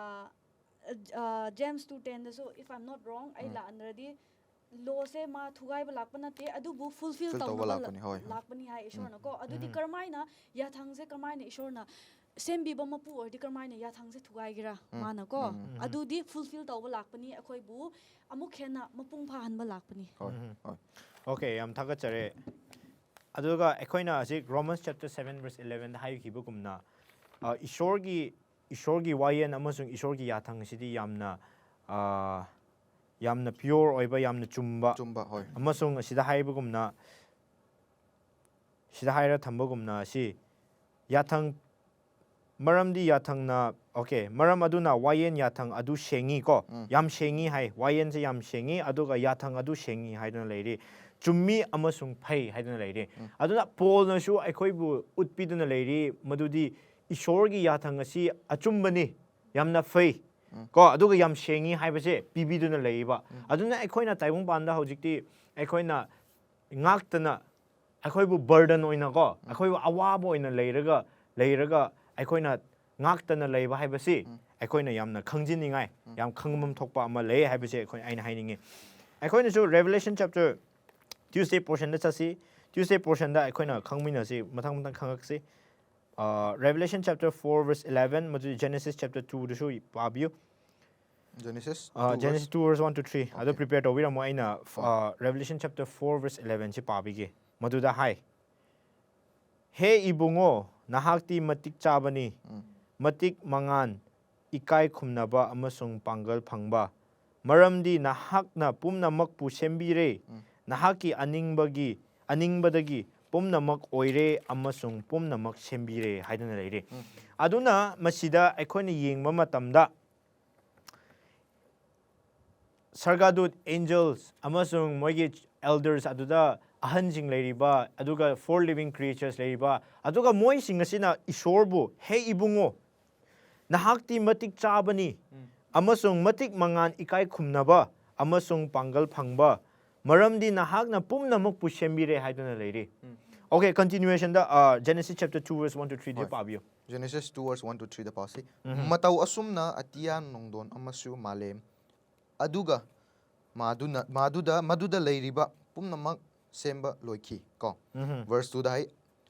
ꯑ, James two tenꯗꯁꯨ, if I'm not wrong, ꯑꯩ ꯂꯥꯟꯗ꯭ꯔꯗꯤ, lawꯁꯦ ꯃꯥ ꯊꯨꯒꯥꯏꯕ ꯂꯥꯛꯄ ꯅꯠꯇꯦ, ꯑꯗꯨꯕꯨ fulfill Fulfill ꯇꯧꯕ ꯇꯧꯅꯕ ꯂꯥꯛꯄꯅꯤ, ꯍꯣꯏ, ꯍꯣꯏ꯫ ꯂꯥꯛꯄꯅꯤ ꯍꯥꯏ ꯏꯁꯣꯔꯅꯀꯣ꯫ ꯑꯗꯨꯗꯤ ꯀꯔꯝꯍꯥꯏꯅ ꯌꯥꯊꯪꯁꯦ, ꯀꯔꯝꯍꯥꯏꯅ ꯏꯁꯣꯔꯅ ꯁꯦꯝꯕꯤꯕ ꯃꯄꯨ ꯑꯣꯏꯔꯗꯤ ꯀꯔꯝꯍꯥꯏꯅ ꯌꯥꯊꯪꯁꯦ ꯊꯨꯒꯥꯏꯒꯦꯔꯥ ꯃꯥꯅꯀꯣ? ꯑꯗꯨꯗꯤ fulfill ꯇꯧꯕ ꯂꯥꯛꯄꯅꯤ, ꯑꯩꯈꯣꯏꯕꯨ ꯑꯃꯨꯛ ꯍꯦꯟꯅ ꯃꯄꯨꯡ ꯐꯥꯍꯟꯕ ꯂꯥꯛꯄꯅꯤ꯫ ꯍꯣꯏ, ꯍꯣꯏ꯫ Okay, ꯌꯥꯝ ꯊꯥꯒꯠꯆꯔꯦ꯫ ꯑꯗꯨꯒ ꯑꯩꯈꯣꯏꯅ ꯍꯧꯖꯤꯛ Romans chapter seven verse elevenꯗ ꯍꯥꯏꯈꯤꯕꯒꯨꯝꯅ, ꯑ, ꯏꯁꯣꯔꯒꯤ, ꯏꯁꯣꯔꯒꯤ ꯋꯥꯌꯦꯜ ꯑꯃꯁꯨꯡ ꯏꯁꯣꯔꯒꯤ ꯌꯥꯊꯪ ꯑꯁꯤꯗꯤ ꯌꯥꯝꯅ, ꯑ, ꯌꯥꯝꯅ pure ꯑꯣꯏꯕ, ꯌꯥꯝꯅ ꯆꯨꯝꯕ, ꯆꯨꯝꯕ, ꯍꯣꯏ꯫ ꯑꯃꯁꯨꯡ ꯑꯁꯤꯗ ꯍꯥꯏꯕꯒꯨꯝꯅ, ꯁꯤꯗ ꯍꯥꯏꯔ ꯊꯝꯕꯒꯨꯝꯅ ꯁꯤ ꯌꯥꯊꯪ, ꯃꯔꯝꯗꯤ ꯌꯥꯊꯪꯅ, okay, ꯃꯔꯝ ꯑꯗꯨꯅ ꯋꯥꯌꯦꯟ ꯌꯥꯊꯪ ꯑꯗꯨ ꯁꯦꯡꯉꯤ ꯀꯣ, ꯌꯥꯝ ꯁꯦꯡꯉꯤ ꯍꯥꯏ, ꯋꯥꯌꯦꯟꯁꯦ ꯌꯥꯝ ꯁꯦꯡꯉꯤ, ꯑꯗꯨꯒ ꯌꯥꯊꯪ ꯑꯗꯨ ꯁꯦꯡꯉꯤ ꯍꯥꯏꯗꯨꯅ ꯂꯩꯔꯤ, ꯆꯨꯝꯃꯤ ꯑꯃꯁꯨꯡ ꯐꯩ ꯍꯥꯏꯗꯨꯅ ꯂꯩꯔꯤ꯫ ꯑꯗꯨꯅ ꯄꯣꯜꯅꯁꯨ ꯑꯩꯈꯣꯏꯕꯨ ꯎꯠꯄꯤꯗꯨꯅ ꯂꯩꯔꯤ ꯃꯗꯨꯗꯤ ꯏꯁꯣꯔꯒꯤ ꯌꯥꯊꯪ ꯑꯁꯤ ꯑꯆꯨꯝꯕꯅꯤ, ꯌꯥꯝꯅ ꯐꯩ ꯀꯣ, ꯑꯗꯨꯒ ꯌꯥꯝ ꯁꯦꯡꯉꯤ ꯍꯥꯏꯕꯁꯦ ꯄꯤꯕꯤꯗꯨꯅ ꯂꯩꯌꯦꯕ꯫ ꯑꯗꯨꯅ ꯑꯩꯈꯣꯏꯅ ꯇꯥꯏꯕꯪꯄꯥꯟꯗ ꯍꯧꯖꯤꯛꯇꯤ ꯑꯩꯈꯣꯏꯅ ꯉꯥꯛꯇꯅ, ꯑꯩꯈꯣꯏꯕꯨ burden ꯑꯣꯏꯅꯀꯣ, ꯑꯩꯈꯣꯏꯕꯨ ꯑꯋꯥꯕ ꯑꯣꯏꯅ ꯂꯩꯔꯒ, ꯂꯩꯔꯒ ꯑꯩꯈꯣꯏꯅ ꯉꯥꯛꯇꯅ ꯂꯩꯕ ꯍꯥꯏꯕꯁꯤ ꯑꯩꯈꯣꯏꯅ ꯌꯥꯝꯅ ꯈꯪꯖꯤꯟꯅꯤꯡꯉꯥꯏ, ꯌꯥꯝ ꯈꯪꯐꯝ ꯊꯣꯛꯄ ꯑꯃ ꯂꯩ ꯍꯥꯏꯕꯁꯦ ꯑꯩꯈꯣꯏ, ꯑꯩꯅ ꯍꯥꯏꯅꯤꯡꯉꯤ꯫ ꯑꯩꯈꯣꯏꯅꯁꯨ Revelation chapter, Tuesday portionꯗ ꯆꯠꯁꯤ꯫ Tuesday portionꯗ ꯑꯩꯈꯣꯏꯅ ꯈꯪꯃꯤꯟꯅꯁꯤ, ꯃꯊꯪ ꯃꯊꯪ ꯈꯪꯉꯛꯁꯤ꯫ ꯑ, Revelation chapter four verse eleven, ꯃꯗꯨꯗꯤ Genesis chapter twoꯗꯁꯨ ꯄꯥꯕꯤꯌꯨ꯫ Genesis ꯑ, two Genesis verse two verse one to three ꯑꯗꯨ Okay. prepare ꯇꯧꯕꯤꯔꯝꯃꯣ꯫ ꯑꯩꯅ, Fine. ꯑ, Revelation chapter four verse eleven ꯁꯤ ꯄꯥꯕꯤꯒꯦ꯫ ꯃꯗꯨꯗ ꯍꯥꯏ, "ꯍꯦ ꯏꯕꯨꯡꯉꯣ, ꯅꯍꯥꯛꯇꯤ ꯃꯇꯤꯛ ꯆꯥꯕꯅꯤ, ꯃꯇꯤꯛ ꯃꯉꯥꯟ, ꯏꯀꯥꯏ ꯈꯨꯝꯅꯕ ꯑꯃꯁꯨꯡ ꯄꯥꯡꯒꯜ ꯐꯪꯕ, ꯃꯔꯝꯗꯤ ꯅꯍꯥꯛꯅ ꯄꯨꯝꯅꯃꯛꯄꯨ ꯁꯦꯝꯕꯤꯔꯦ꯫ ꯎꯝ꯫ ꯅꯍꯥꯛꯀꯤ ꯑꯅꯤꯡꯕꯒꯤ, ꯑꯅꯤꯡꯕꯗꯒꯤ ꯄꯨꯝꯅꯃꯛ ꯑꯣꯏꯔꯦ ꯑꯃꯁꯨꯡ ꯄꯨꯝꯅꯃꯛ ꯁꯦꯝꯕꯤꯔꯦ ꯍꯥꯏꯗꯨꯅ ꯂꯩꯔꯤ꯫ ꯎꯝ꯫ ꯑꯗꯨꯅ ꯃꯁꯤꯗ ꯑꯩꯈꯣꯏꯅ ꯌꯦꯡꯕ ꯃꯇꯝꯗ ꯁꯔꯒꯥꯗꯨꯠ, angels, ꯑꯃꯁꯨꯡ ꯃꯣꯏꯒꯤ elders, ꯑꯗꯨꯗ ꯑꯍꯟꯁꯤꯡ ꯂꯩꯔꯤꯕ, ꯑꯗꯨꯒ four living creatures ꯂꯩꯔꯤꯕ, ꯑꯗꯨꯒ ꯃꯣꯏꯁꯤꯡ ꯑꯁꯤꯅ ꯏꯁꯣꯔꯕꯨ, "ꯍꯦ ꯏꯕꯨꯡꯉꯣ, ꯅꯍꯥꯛꯇꯤ ꯃꯇꯤꯛ ꯆꯥꯕꯅꯤ ꯎꯝ꯫ ꯑꯃꯁꯨꯡ ꯃꯇꯤꯛ ꯃꯉꯥꯟ ꯏꯀꯥꯏ ꯈꯨꯝꯅꯕ ꯑꯃꯁꯨꯡ ꯄꯥꯡꯒꯜ ꯐꯪꯕ, ꯃꯔꯝꯗꯤ ꯅꯍꯥꯛꯅ ꯄꯨꯝꯅꯃꯛꯄꯨ ꯁꯦꯝꯕꯤꯔꯦ" ꯍꯥꯏꯗꯨꯅ ꯂꯩꯔꯤ꯫ ꯎꯝ꯫ Okay, continuationꯗ, ꯑ, Genesis chapter two verse one to threeꯗ ꯍꯣꯏ꯫ ꯄꯥꯕꯤꯌꯨ꯫ Genesis two verse one to threeꯗ ꯄꯥꯁꯤ꯫ ꯎꯝ꯫ ꯃꯇꯧ ꯑꯁꯨꯝꯅ ꯑꯇꯤꯌꯥ, ꯅꯣꯡꯗꯣꯟ ꯑꯃꯁꯨ ꯃꯥꯂꯦꯝ, ꯑꯗꯨꯒ ꯃꯥꯗꯨꯅ, ꯃꯥꯗꯨꯗ, ꯃꯗꯨꯗ ꯂꯩꯔꯤꯕ ꯄꯨꯝꯅꯃꯛ ꯁꯦꯝꯕ ꯂꯣꯏꯈꯤ꯫ ꯀꯣ? ꯎꯝ꯫ Verse twoꯗ ꯍꯥꯏ,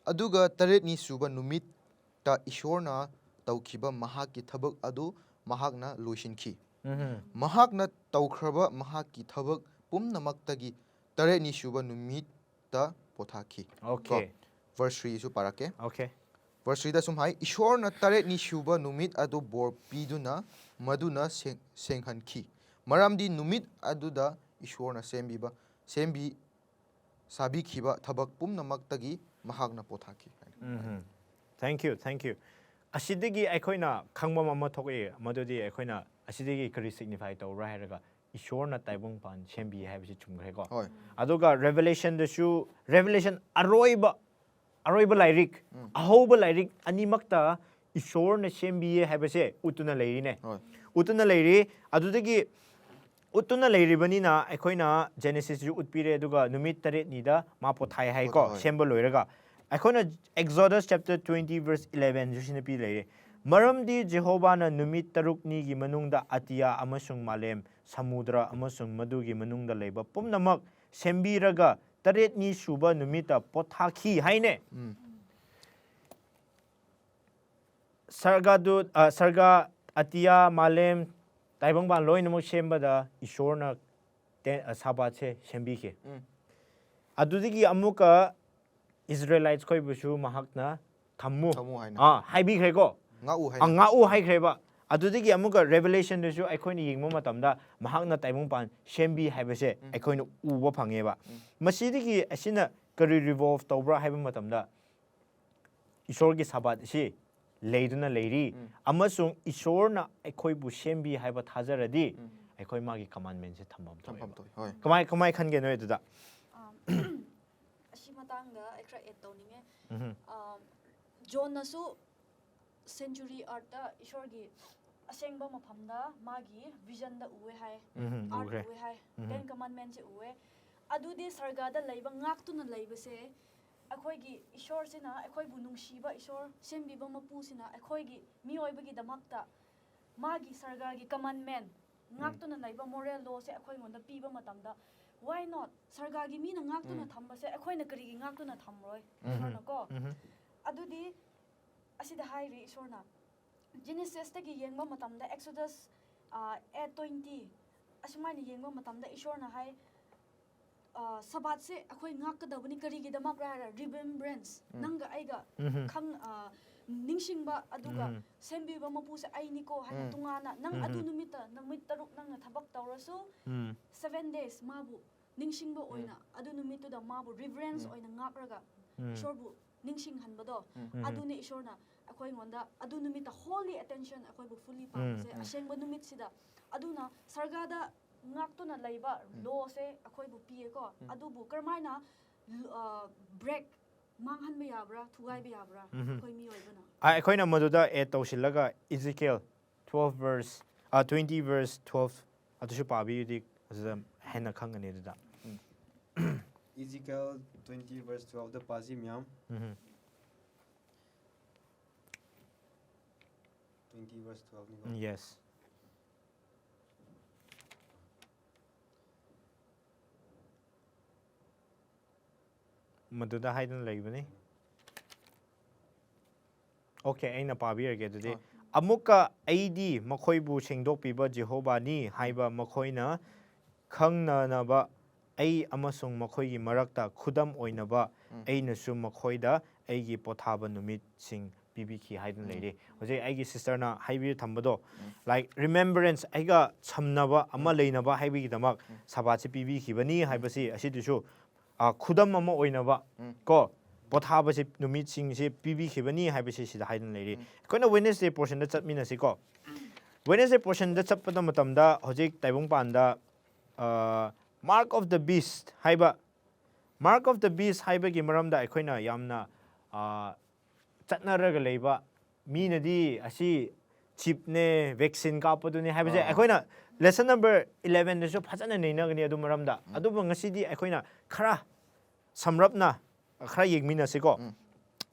"ꯑꯗꯨꯒ ꯇꯔꯦꯠꯅꯤ ꯁꯨꯕ ꯅꯨꯃꯤꯠꯇ ꯏꯁꯣꯔꯅ ꯇꯧꯈꯤꯕ ꯃꯍꯥꯛꯀꯤ ꯊꯕꯛ ꯑꯗꯨ ꯃꯍꯥꯛꯅ ꯂꯣꯏꯁꯤꯟꯈꯤ꯫" ꯎꯝ꯫ "ꯃꯍꯥꯛꯅ ꯇꯧꯈ꯭ꯔꯕ ꯃꯍꯥꯛꯀꯤ ꯊꯕꯛ ꯄꯨꯝꯅꯃꯛꯇꯒꯤ ꯇꯔꯦꯠꯅꯤ ꯁꯨꯕ ꯅꯨꯃꯤꯠꯇ ꯄꯣꯊꯥꯈꯤ꯫" Okay꯫ ꯀꯣ? Verse threeꯁꯨ ꯄꯥꯔꯛꯀꯦ꯫ Okay꯫ Verse threeꯗ ꯁꯨꯝ ꯍꯥꯏ, "ꯏꯁꯣꯔꯅ ꯇꯔꯦꯠꯅꯤ ꯁꯨꯕ ꯅꯨꯃꯤꯠ ꯑꯗꯨ ꯕꯣꯔ ꯄꯤꯗꯨꯅ ꯃꯗꯨꯅ ꯁꯦꯡ-, ꯁꯦꯡꯍꯟꯈꯤ, ꯃꯔꯝꯗꯤ ꯅꯨꯃꯤꯠ ꯑꯗꯨꯗ ꯏꯁꯣꯔꯅ ꯁꯦꯝꯕꯤꯕ, ꯁꯦꯝꯕꯤ-, ꯁꯥꯕꯤꯈꯤꯕ ꯊꯕꯛ ꯄꯨꯝꯅꯃꯛꯇꯒꯤ ꯃꯍꯥꯛꯅ ꯄꯣꯊꯥꯈꯤ" ꯍꯥꯏꯅ꯫ ꯎꯝ꯫ Thank you, thank you꯫ ꯑꯁꯤꯗꯒꯤ ꯑꯩꯈꯣꯏꯅ ꯈꯪꯕ ꯑꯃ ꯊꯣꯛꯑꯦ, ꯃꯗꯨꯗꯤ ꯑꯩꯈꯣꯏꯅ ꯑꯁꯤꯗꯒꯤ ꯀꯔꯤ signify ꯇꯧꯕ꯭ꯔꯥ ꯍꯥꯏꯔꯒ, ꯏꯁꯣꯔꯅ ꯇꯥꯏꯕꯪꯄꯥꯟ ꯁꯦꯝꯕꯤ ꯍꯥꯏꯕꯁꯤ ꯆꯨꯝꯈ꯭ꯔꯦꯀꯣ꯫ ꯍꯣꯏ꯫ ꯑꯗꯨꯒ Revelationꯗꯁꯨ, Revelation ꯑꯔꯣꯏꯕ, ꯑꯔꯣꯏꯕ ꯂꯥꯏꯔꯤꯛ, ꯎꯝ꯫ ꯑꯍꯧꯕ ꯂꯥꯏꯔꯤꯛ ꯑꯅꯤꯃꯛꯇ ꯏꯁꯣꯔꯅ ꯁꯦꯝꯕꯤꯌꯦ ꯍꯥꯏꯕꯁꯦ ꯎꯠꯇꯨꯅ ꯂꯩꯔꯤꯅꯦ꯫ ꯍꯣꯏ꯫ ꯎꯠꯇꯨꯅ ꯂꯩꯔꯤ꯫ ꯑꯗꯨꯗꯒꯤ ꯎꯠꯇꯨꯅ ꯂꯩꯔꯤꯕꯅꯤꯅ ꯑꯩꯈꯣꯏꯅ Genesisꯁꯨ ꯎꯠꯄꯤꯔꯦ, ꯑꯗꯨꯒ ꯅꯨꯃꯤꯠ ꯇꯔꯦꯠꯅꯤꯗ ꯃꯥ ꯄꯣꯊꯥꯏ ꯍꯥꯏꯀꯣ, ꯍꯣꯏ, ꯍꯣꯏ꯫ ꯁꯦꯝꯕ ꯂꯣꯏꯔꯒ꯫ ꯑꯩꯈꯣꯏꯅ Exodus chapter twenty verse elevenꯁꯨ ꯁꯤꯅ ꯄꯤ ꯂꯩꯔꯦ꯫ "ꯃꯔꯝꯗꯤ ꯖꯦꯍꯣꯚꯥꯅ ꯅꯨꯃꯤꯠ ꯇꯔꯨꯛꯅꯤꯒꯤ ꯃꯅꯨꯡꯗ ꯑꯇꯤꯌꯥ ꯑꯃꯁꯨꯡ ꯃꯥꯂꯦꯝ, ꯁꯃꯨꯗ꯭ꯔ ꯑꯃꯁꯨꯡ ꯃꯗꯨꯒꯤ ꯃꯅꯨꯡꯗ ꯂꯩꯕ ꯄꯨꯝꯅꯃꯛ ꯁꯦꯝꯕꯤꯔꯒ ꯇꯔꯦꯠꯅꯤ ꯁꯨꯕ ꯅꯨꯃꯤꯠꯇ ꯄꯣꯊꯥꯈꯤ" ꯍꯥꯏꯅꯦ꯫ ꯎꯝ꯫ ꯁꯔꯒꯗꯨꯠ, ꯑ, ꯁꯔꯒ, ꯑꯇꯤꯌꯥ, ꯃꯥꯂꯦꯝ, ꯇꯥꯏꯕꯪꯄꯥꯟ ꯂꯣꯏꯅꯃꯛ ꯁꯦꯝꯕꯗ ꯏꯁꯣꯔꯅ ꯇꯦ-, ꯑ, ꯁꯥꯕꯥꯠꯁꯦ ꯁꯦꯝꯕꯤꯈꯤ꯫ ꯎꯝ꯫ ꯑꯗꯨꯗꯒꯤ ꯑꯃꯨꯛꯀ Israelites ꯈꯣꯏꯕꯨꯁꯨ ꯃꯍꯥꯛꯅ ꯊꯝꯃꯨ꯫ ꯊꯝꯃꯨ ꯍꯥꯏꯅ꯫ ꯑꯥ, ꯍꯥꯏꯕꯤꯈ꯭ꯔꯦꯀꯣ꯫ ꯉꯥꯛꯎ ꯍꯥꯏꯅ꯫ ꯑ, ꯉꯥꯛꯎ ꯍꯥꯏꯈ꯭ꯔꯦꯕ꯫ ꯑꯗꯨꯗꯒꯤ ꯑꯃꯨꯛꯀ Revelationꯗꯁꯨ ꯑꯩꯈꯣꯏꯅ ꯌꯦꯡꯕ ꯃꯇꯝꯗ ꯃꯍꯥꯛꯅ ꯇꯥꯏꯕꯪꯄꯥꯟ ꯁꯦꯝꯕꯤ ꯍꯥꯏꯕꯁꯦ ꯑꯩꯈꯣꯏꯅ ꯎꯕ ꯐꯪꯉꯦꯕ꯫ ꯃꯁꯤꯗꯒꯤ ꯑꯁꯤꯅ ꯀꯔꯤ revolve ꯇꯧꯕ꯭ꯔꯥ ꯍꯥꯏꯕ ꯃꯇꯝꯗ, ꯏꯁꯣꯔꯒꯤ ꯁꯥꯕꯥꯠ ꯑꯁꯤ ꯂꯩꯗꯨꯅ ꯂꯩꯔꯤ ꯑꯃꯁꯨꯡ ꯏꯁꯣꯔꯅ ꯑꯩꯈꯣꯏꯕꯨ ꯁꯦꯝꯕꯤ ꯍꯥꯏꯕ ꯊꯥꯖꯔꯗꯤ ꯑꯩꯈꯣꯏ ꯃꯥꯒꯤ commandmentꯁꯦ ꯊꯝꯐꯝ ꯊꯝꯐꯝ ꯊꯣꯛꯑꯦ꯫ ꯍꯣꯏ꯫ ꯀꯃꯥꯏ, ꯀꯃꯥꯏ ꯈꯟꯒꯦ ꯅꯣꯏ ꯑꯗꯨꯗ? ꯑꯁꯤ ꯃꯇꯥꯡꯗ ꯑꯩ ꯈꯔ add ꯇꯧꯅꯤꯡꯉꯦ꯫ ꯎꯝ꯫ ꯑ, ꯖꯣꯟꯅꯁꯨ century earthꯇ ꯏꯁꯣꯔꯒꯤ ꯑꯁꯦꯡꯕ ꯃꯐꯝꯗ ꯃꯥꯒꯤ visionꯗ ꯎꯑꯦ ꯍꯥꯏ꯫ ꯎꯝ, earth ꯎꯈ꯭ꯔꯦ꯫ ꯎꯑꯦ ꯍꯥꯏ꯫ ꯎꯝ꯫ Ten Commandmentsꯁꯦ ꯎꯑꯦ꯫ ꯑꯗꯨꯗꯤ ꯁꯔꯒꯥꯗ ꯂꯩꯕ ꯉꯥꯛꯇꯨꯅ ꯂꯩꯕꯁꯦ, ꯑꯩꯈꯣꯏꯒꯤ ꯏꯁꯣꯔꯁꯤꯅ, ꯑꯩꯈꯣꯏꯕꯨ ꯅꯨꯡꯁꯤꯕ ꯏꯁꯣꯔ, ꯁꯦꯝꯕꯤꯕ ꯃꯄꯨꯁꯤꯅ ꯑꯩꯈꯣꯏꯒꯤ ꯃꯤꯑꯣꯏꯕꯒꯤꯗꯃꯛꯇ ꯃꯥꯒꯤ ꯁꯔꯒꯥꯒꯤ commandment, ꯉꯥꯛꯇꯨꯅ ꯂꯩꯕ moral lawꯁꯦ ꯑꯩꯈꯣꯏꯉꯣꯟꯗ ꯄꯤꯕ ꯃꯇꯝꯗ, why not? ꯁꯔꯒꯥꯒꯤ ꯃꯤꯅ ꯉꯥꯛꯇꯨꯅ ꯊꯝꯕꯁꯦ ꯑꯩꯈꯣꯏꯅ ꯀꯔꯤꯒꯤ ꯉꯥꯛꯇꯨꯅ ꯊꯝꯔꯣꯏ? ꯏꯁꯣꯔꯅꯀꯣ? ꯑꯗꯨꯗꯤ ꯑꯁꯤꯗ ꯍꯥꯏꯔꯤ ꯏꯁꯣꯔꯅ, Genesisꯇꯒꯤ ꯌꯦꯡꯕ ꯃꯇꯝꯗ, Exodus, ꯑ, eight twenty, ꯑꯁꯨꯃꯥꯏꯅ ꯌꯦꯡꯕ ꯃꯇꯝꯗ ꯏꯁꯣꯔꯅ ꯍꯥꯏ, ꯑ, ꯁꯕꯥꯠꯁꯦ ꯑꯩꯈꯣꯏ ꯉꯥꯛꯀꯗꯕꯅꯤ꯫ ꯀꯔꯤꯒꯤꯗꯃꯛꯔ ꯍꯥꯏꯔ, remembrance, ꯅꯪꯒ ꯑꯩꯒ ꯈꯪ-, ꯑ, ꯅꯤꯡꯁꯤꯡꯕ, ꯑꯗꯨꯒ ꯁꯦꯝꯕꯤꯕ ꯃꯄꯨꯁꯦ ꯑꯩꯅꯤꯀꯣ ꯍꯥꯏꯅ ꯇꯣꯉꯥꯟꯅ, ꯅꯪ ꯑꯗꯨ ꯅꯨꯃꯤꯠꯇ, ꯅꯨꯃꯤꯠ ꯇꯔꯨꯛ ꯅꯪꯅ ꯊꯕꯛ ꯇꯧꯔꯁꯨ, seven days ꯃꯥꯕꯨ ꯅꯤꯡꯁꯤꯡꯕ ꯑꯣꯏꯅ, ꯑꯗꯨ ꯅꯨꯃꯤꯠꯇꯨꯗ ꯃꯥꯕꯨ reverence ꯑꯣꯏꯅ ꯉꯥꯛꯂꯒ ꯏꯁꯣꯔꯕꯨ ꯅꯤꯡꯁꯤꯡꯍꯟꯕꯗꯣ, ꯑꯗꯨꯅꯤ ꯏꯁꯣꯔꯅ ꯑꯩꯈꯣꯏꯉꯣꯟꯗ ꯑꯗꯨ ꯅꯨꯃꯤꯠꯇ holy attention ꯑꯩꯈꯣꯏꯕꯨ fully ꯄꯥꯝꯕꯁꯦ, ꯑꯁꯦꯡꯕ ꯅꯨꯃꯤꯠꯁꯤꯗ꯫ ꯑꯗꯨꯅ ꯁꯔꯒꯥꯗ ꯉꯥꯛꯇꯨꯅ ꯂꯩꯕ lawꯁꯦ ꯑꯩꯈꯣꯏꯕꯨ ꯄꯤꯌꯦꯀꯣ, ꯑꯗꯨꯕꯨ ꯀꯔꯝꯍꯥꯏꯅ, ꯑ, break ꯃꯥꯡꯍꯟꯕ ꯌꯥꯕ꯭ꯔꯥ, ꯊꯨꯒꯥꯏꯕ ꯌꯥꯕ꯭ꯔꯥ, ꯑꯩꯈꯣꯏ ꯃꯤꯑꯣꯏꯕꯅ? ꯑ, ꯑꯩꯈꯣꯏꯅ ꯃꯗꯨꯗ add ꯇꯧꯁꯤꯜꯂꯒ Ezekiel twelve verse, ꯑ, twenty verse twelve ꯑꯗꯨꯁꯨ ꯄꯥꯕꯤꯔꯗꯤ ꯑꯗꯨꯗ ꯍꯦꯟꯅ ꯈꯪꯒꯅꯤ ꯑꯗꯨꯗ꯫ Ezekiel twenty verse twelveꯗ ꯄꯥꯁꯤ ꯃꯌꯥꯝ꯫ ꯎꯝ꯫ Twenty verse twelveꯅꯤꯀꯣ꯫ Yes꯫ ꯃꯗꯨꯗ ꯍꯥꯏꯗꯨꯅ ꯂꯩꯕꯅꯤ꯫ Okay, ꯑꯩꯅ ꯄꯥꯕꯤꯔꯒꯦ ꯑꯗꯨꯗꯤ꯫ ꯍꯣꯏ꯫ "ꯑꯃꯨꯛꯀ ꯑꯩꯗꯤ ꯃꯈꯣꯏꯕꯨ ꯁꯦꯡꯗꯣꯛꯄꯤꯕ ꯖꯦꯍꯣꯕꯥꯅꯤ ꯍꯥꯏꯕ ꯃꯈꯣꯏꯅ ꯈꯪꯅꯅꯕ ꯑꯩ ꯑꯃꯁꯨꯡ ꯃꯈꯣꯏꯒꯤ ꯃꯔꯛꯇ ꯈꯨꯗꯝ ꯑꯣꯏꯅꯕ ꯎꯝ꯫ ꯑꯩꯅꯁꯨ ꯃꯈꯣꯏꯗ ꯑꯩꯒꯤ ꯄꯣꯊꯥꯕ ꯅꯨꯃꯤꯠꯁꯤꯡ ꯄꯤꯕꯤꯈꯤ ꯍꯥꯏꯗꯨꯅ ꯂꯩꯔꯤ꯫ ꯍꯧꯖꯤꯛ ꯑꯩꯒꯤ ꯁꯤꯁꯇꯔꯅ ꯍꯥꯏꯕꯤꯔ ꯊꯝꯕꯗꯣ, ꯂꯥꯏꯛ, ꯔꯤꯃꯦꯝꯕꯔꯦꯟꯁ, ꯑꯩꯒ ꯁꯝꯅꯕ ꯑꯃ ꯂꯩꯅꯕ ꯍꯥꯏꯕꯒꯤꯗꯃꯛ ꯁꯕꯥꯠꯁꯤ ꯄꯤꯕꯤꯈꯤꯕꯅꯤ ꯍꯥꯏꯕꯁꯤ ꯑꯁꯤꯗꯨꯁꯨ, ꯑ, ꯈꯨꯗꯝ ꯑꯃ ꯑꯣꯏꯅꯕ ꯀꯣ, ꯄꯣꯊꯥꯕꯁꯤ, ꯅꯨꯃꯤꯠꯁꯤꯡꯁꯤ ꯄꯤꯕꯤꯈꯤꯕꯅꯤ ꯍꯥꯏꯕꯁꯤ ꯁꯤꯗ ꯍꯥꯏꯗꯨꯅ ꯂꯩꯔꯤ꯫ ꯑꯩꯈꯣꯏꯅ ꯋꯦꯅꯦꯁꯗꯦ ꯄꯣꯔꯁꯟꯗ ꯆꯠꯃꯤꯟꯅꯁꯤ ꯀꯣ꯫ ꯋꯦꯅꯦꯁꯗꯦ ꯄꯣꯔꯁꯟꯗ ꯆꯠꯄꯗ ꯃꯇꯝꯗ ꯍꯧꯖꯤꯛ ꯇꯥꯏꯕꯪꯄꯥꯟꯗ, ꯑ, ꯃꯥꯔꯛ ꯑꯣꯐ ꯗ ꯕꯤꯁ ꯍꯥꯏꯕ, ꯃꯥꯔꯛ ꯑꯣꯐ ꯗ ꯕꯤꯁ ꯍꯥꯏꯕꯒꯤ ꯃꯔꯝꯗ ꯑꯩꯈꯣꯏꯅ ꯌꯥꯝꯅ, ꯑ, ꯆꯠꯅꯔꯒ ꯂꯩꯕ, ꯃꯤꯅꯗꯤ ꯑꯁꯤ ꯆꯤꯞꯅꯦ, ꯚꯦꯛꯁꯤꯟ ꯀꯥꯞꯄꯗꯨꯅꯦ ꯍꯥꯏꯕꯁꯦ ꯑꯥ꯫ ꯑꯩꯈꯣꯏꯅ ꯂꯦꯁꯟ ꯅꯝꯕꯔ ꯏꯂꯦꯚꯦꯟꯗꯁꯨ ꯐꯖꯅ ꯅꯩꯅꯒꯅꯤ ꯑꯗꯨ ꯃꯔꯝꯗ꯫ ꯎꯝ꯫ ꯑꯗꯨꯕꯨ ꯉꯁꯤꯗꯤ ꯑꯩꯈꯣꯏꯅ ꯈꯔ ꯁꯝꯔꯞꯅ ꯈꯔ ꯌꯦꯡꯃꯤꯟꯅꯁꯤꯀꯣ꯫ ꯎꯝ꯫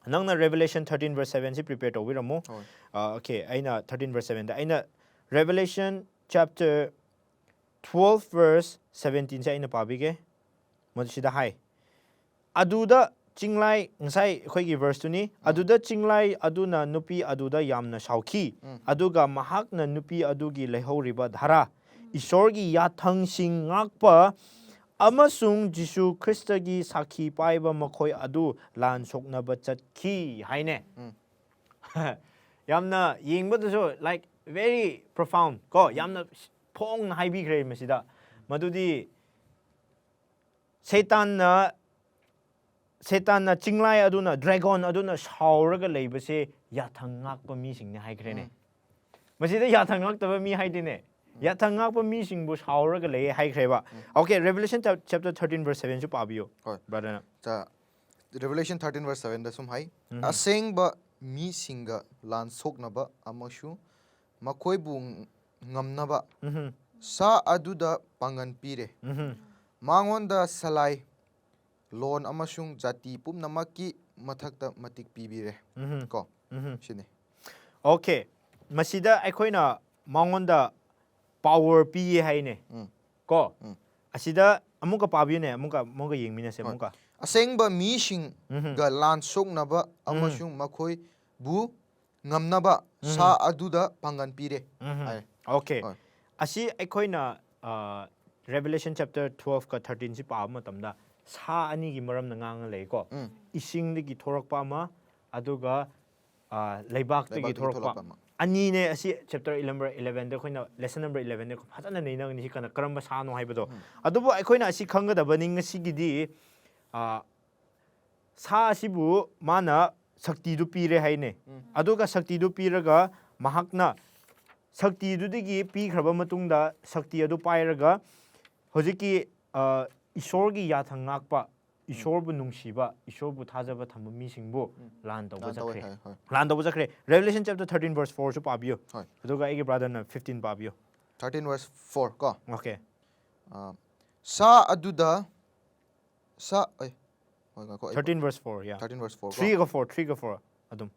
ꯅꯪꯅ Revelation thirteen verse seven ꯁꯤ prepare ꯇꯧꯕꯤꯔꯝꯃꯨ꯫ ꯍꯣꯏ꯫ ꯑꯥ, okay, ꯑꯩꯅ thirteen verse sevenꯗ, ꯑꯩꯅ Revelation chapter twelve verse seventeenꯁꯦ ꯑꯩꯅ ꯄꯥꯕꯤꯒꯦ꯫ ꯃꯗꯨꯁꯤꯗ ꯍꯥꯏ, ꯑꯗꯨꯗ ꯆꯤꯡꯂꯥꯏ, ꯉꯁꯥꯏ ꯑꯩꯈꯣꯏꯒꯤ ꯚꯔꯁꯇꯨꯅꯤ, ꯎꯝ꯫ ꯑꯗꯨꯗ ꯆꯤꯡꯂꯥꯏ ꯑꯗꯨꯅ ꯅꯨꯄꯤ ꯑꯗꯨꯗ ꯌꯥꯝꯅ ꯁꯥꯎꯈꯤ, ꯎꯝ꯫ ꯑꯗꯨꯒ ꯃꯍꯥꯛꯅ ꯅꯨꯄꯤ ꯑꯗꯨꯒꯤ ꯂꯩꯍꯧꯔꯤꯕ ꯙꯔꯥ, ꯏꯁꯣꯔꯒꯤ ꯌꯥꯊꯪꯁꯤꯡ ꯉꯥꯛꯄ ꯑꯃꯁꯨꯡ ꯖꯤꯁꯨ ꯈ꯭ꯔꯤꯁꯇꯒꯤ ꯁꯥꯈꯤ ꯄꯥꯏꯕ ꯃꯈꯣꯏ ꯑꯗꯨ ꯂꯥꯟ ꯁꯣꯛꯅꯕ ꯆꯠꯈꯤ ꯍꯥꯏꯅꯦ꯫ ꯎꯝ꯫ ꯌꯥꯝꯅ ꯌꯦꯡꯕꯗꯁꯨ, like, very profound ꯀꯣ, ꯌꯥꯝꯅ ꯐꯣꯡꯅ ꯍꯥꯏꯕꯤꯈ꯭ꯔꯦ ꯃꯁꯤꯗ꯫ ꯃꯗꯨꯗꯤ ꯁꯩꯇꯥꯟꯅ, ꯁꯩꯇꯥꯟꯅ, ꯆꯤꯡꯂꯥꯏ ꯑꯗꯨꯅ, ꯗ꯭ꯔꯦꯒꯣꯟ ꯑꯗꯨꯅ ꯁꯥꯎꯔꯒ ꯂꯩꯕꯁꯦ ꯌꯥꯊꯪ ꯉꯥꯛꯄ ꯃꯤꯁꯤꯡꯅꯦ ꯍꯥꯏꯈ꯭ꯔꯦꯅꯦ꯫ ꯎꯝ꯫ ꯃꯁꯤꯗ ꯌꯥꯊꯪ ꯉꯥꯛꯇꯕ ꯃꯤ ꯍꯥꯏꯗꯦꯅꯦ꯫ ꯎꯝ꯫ ꯌꯥꯊꯪ ꯉꯥꯛꯄ ꯃꯤꯁꯤꯡꯕꯨ ꯁꯥꯎꯔꯒ ꯂꯩꯌꯦ ꯍꯥꯏꯈ꯭ꯔꯦꯕ꯫ ꯎꯝ꯫ Okay, Revelation chap-, chapter thirteen verse sevenꯁꯨ ꯄꯥꯕꯤꯌꯨ, ꯍꯣꯏ꯫ Brotherꯅ꯫ ꯆꯥ-, Revelation thirteen verse sevenꯗ ꯁꯨꯝ ꯍꯥꯏ, ꯎꯝ꯫ ꯑꯁꯦꯡꯕ ꯃꯤꯁꯤꯡꯒ ꯂꯥꯟ ꯁꯣꯛꯅꯕ ꯑꯃꯁꯨꯡ ꯃꯈꯣꯏꯕꯨ ꯉꯝꯅꯕ ꯎꯝ꯫ ꯁꯥ ꯑꯗꯨꯗ ꯄꯥꯡꯒꯟ ꯄꯤꯔꯦ꯫ ꯎꯝ꯫ ꯃꯉꯣꯟꯗ ꯁꯂꯥꯏ, ꯂꯣꯟ ꯑꯃꯁꯨꯡ ꯖꯥꯇꯤ ꯄꯨꯝꯅꯃꯛꯀꯤ ꯃꯊꯛꯇ ꯃꯇꯤꯛ ꯄꯤꯕꯤꯔꯦ꯫ ꯎꯝ꯫ ꯀꯣ? ꯎꯝ꯫ ꯁꯤꯅꯤ꯫ Okay, ꯃꯁꯤꯗ ꯑꯩꯈꯣꯏꯅ ꯃꯉꯣꯟꯗ power ꯄꯤꯌꯦ ꯍꯥꯏꯅꯦ꯫ ꯎꯝ꯫ ꯀꯣ? ꯎꯝ꯫ ꯑꯁꯤꯗ ꯑꯃꯨꯛꯀ ꯄꯥꯕꯤꯌꯨꯅꯦ, ꯑꯃꯨꯛꯀ, ꯑꯃꯨꯛꯀ ꯌꯦꯡꯃꯤꯟꯅꯁꯦ, ꯍꯣꯏ꯫ ꯑꯃꯨꯛꯀ꯫ ꯑꯁꯦꯡꯕ ꯃꯤꯁꯤꯡꯒ ꯎꯝ꯫ ꯂꯥꯟ ꯁꯣꯛꯅꯕ ꯎꯝ꯫ ꯑꯃꯁꯨꯡ ꯃꯈꯣꯏꯕꯨ ꯉꯝꯅꯕ ꯎꯝ꯫ ꯁꯥ ꯑꯗꯨꯗ ꯄꯥꯡꯒꯟ ꯄꯤꯔꯦ ꯎꯝ꯫ ꯍꯥꯏ꯫ Okay꯫ ꯍꯣꯏ꯫ ꯑꯁꯤ ꯑꯩꯈꯣꯏꯅ, ꯑ, Revelation chapter twelveꯀ thirteenꯁꯤ ꯄꯥꯕ ꯃꯇꯝꯗ ꯁꯥ ꯑꯅꯤꯒꯤ ꯃꯔꯝꯗ ꯉꯥꯡꯉ ꯂꯩꯀꯣ꯫ ꯎꯝ꯫ ꯏꯁꯤꯡꯗꯒꯤ ꯊꯣꯔꯛꯄ ꯑꯃ, ꯑꯗꯨꯒ ꯑ, ꯂꯩꯕꯥꯛꯇꯒꯤ ꯂꯩꯕꯥꯛꯇꯒꯤ ꯊꯣꯛꯂꯛꯄ ꯊꯣꯛꯂꯛꯄ ꯑꯃ. ꯑꯅꯤꯅꯦ ꯑꯁꯤ ꯆꯦꯞꯇꯔ number eleven ꯗ ꯑꯩꯈꯣꯏꯅ ꯂꯦꯁꯟ ꯅꯝꯕꯔ eleven ꯗ ꯐꯖꯅ ꯅꯩꯅꯒꯅꯤ ꯁꯤ ꯀꯅ ꯀꯔꯝꯕ ꯁꯥꯅꯣ ꯍꯥꯏꯕꯗꯣ. ꯑꯗꯨꯕꯨ ꯑꯩꯈꯣꯏꯅ ꯑꯁꯤ ꯈꯪꯒꯗꯕꯅꯤ ꯉꯁꯤꯒꯤꯗꯤ, ꯑ, ꯁꯥ ꯑꯁꯤꯕꯨ ꯃꯥꯅ ꯁꯛꯇꯤꯗꯨ ꯄꯤꯔꯦ ꯍꯥꯏꯅꯦ. ꯑꯗꯨꯒ ꯁꯛꯇꯤꯗꯨ ꯄꯤꯔꯒ ꯃꯍꯥꯛꯅ ꯁꯛꯇꯤꯗꯨꯗꯒꯤ ꯄꯤꯈ꯭ꯔꯕ ꯃꯇꯨꯡꯗ ꯁꯛꯇꯤ ꯑꯗꯨ ꯄꯥꯏꯔꯒ ꯍꯧꯖꯤꯛꯀꯤ, ꯑ, ꯏꯁꯣꯔꯒꯤ ꯌꯥꯊꯪ ꯉꯥꯛꯄ, ꯏꯁꯣꯔꯕꯨ ꯅꯨꯡꯁꯤꯕ, ꯏꯁꯣꯔꯕꯨ ꯊꯥꯖꯕ ꯊꯝꯕ ꯃꯤꯁꯤꯡꯕꯨ ꯂꯥꯟ ꯇꯧꯕ ꯂꯥꯟ ꯇꯧꯋꯦ ꯆꯠꯈ꯭ꯔꯦ. ꯍꯥꯏ, ꯍꯣꯏ. ꯂꯥꯟ ꯇꯧꯕ ꯆꯠꯈ꯭ꯔꯦ. Revelation chapter thirteen verse four ꯁꯨ ꯄꯥꯕꯤꯌꯨ. ꯍꯣꯏ. ꯑꯗꯨꯒ ꯑꯩꯒꯤ brother ꯅ fifteen ꯄꯥꯕꯤꯌꯨ. Thirteen verse four ꯀꯣ. Okay. ꯑ, ꯁꯥ ꯑꯗꯨꯗ ꯁꯥ ꯑꯩ ꯍꯣꯏ, ꯉꯥꯏꯈꯣ, ꯑꯩ Thirteen verse four, yeah. Thirteen verse four ꯀꯣ. Three ꯒ four, three ꯒ four ꯑꯗꯨꯝ.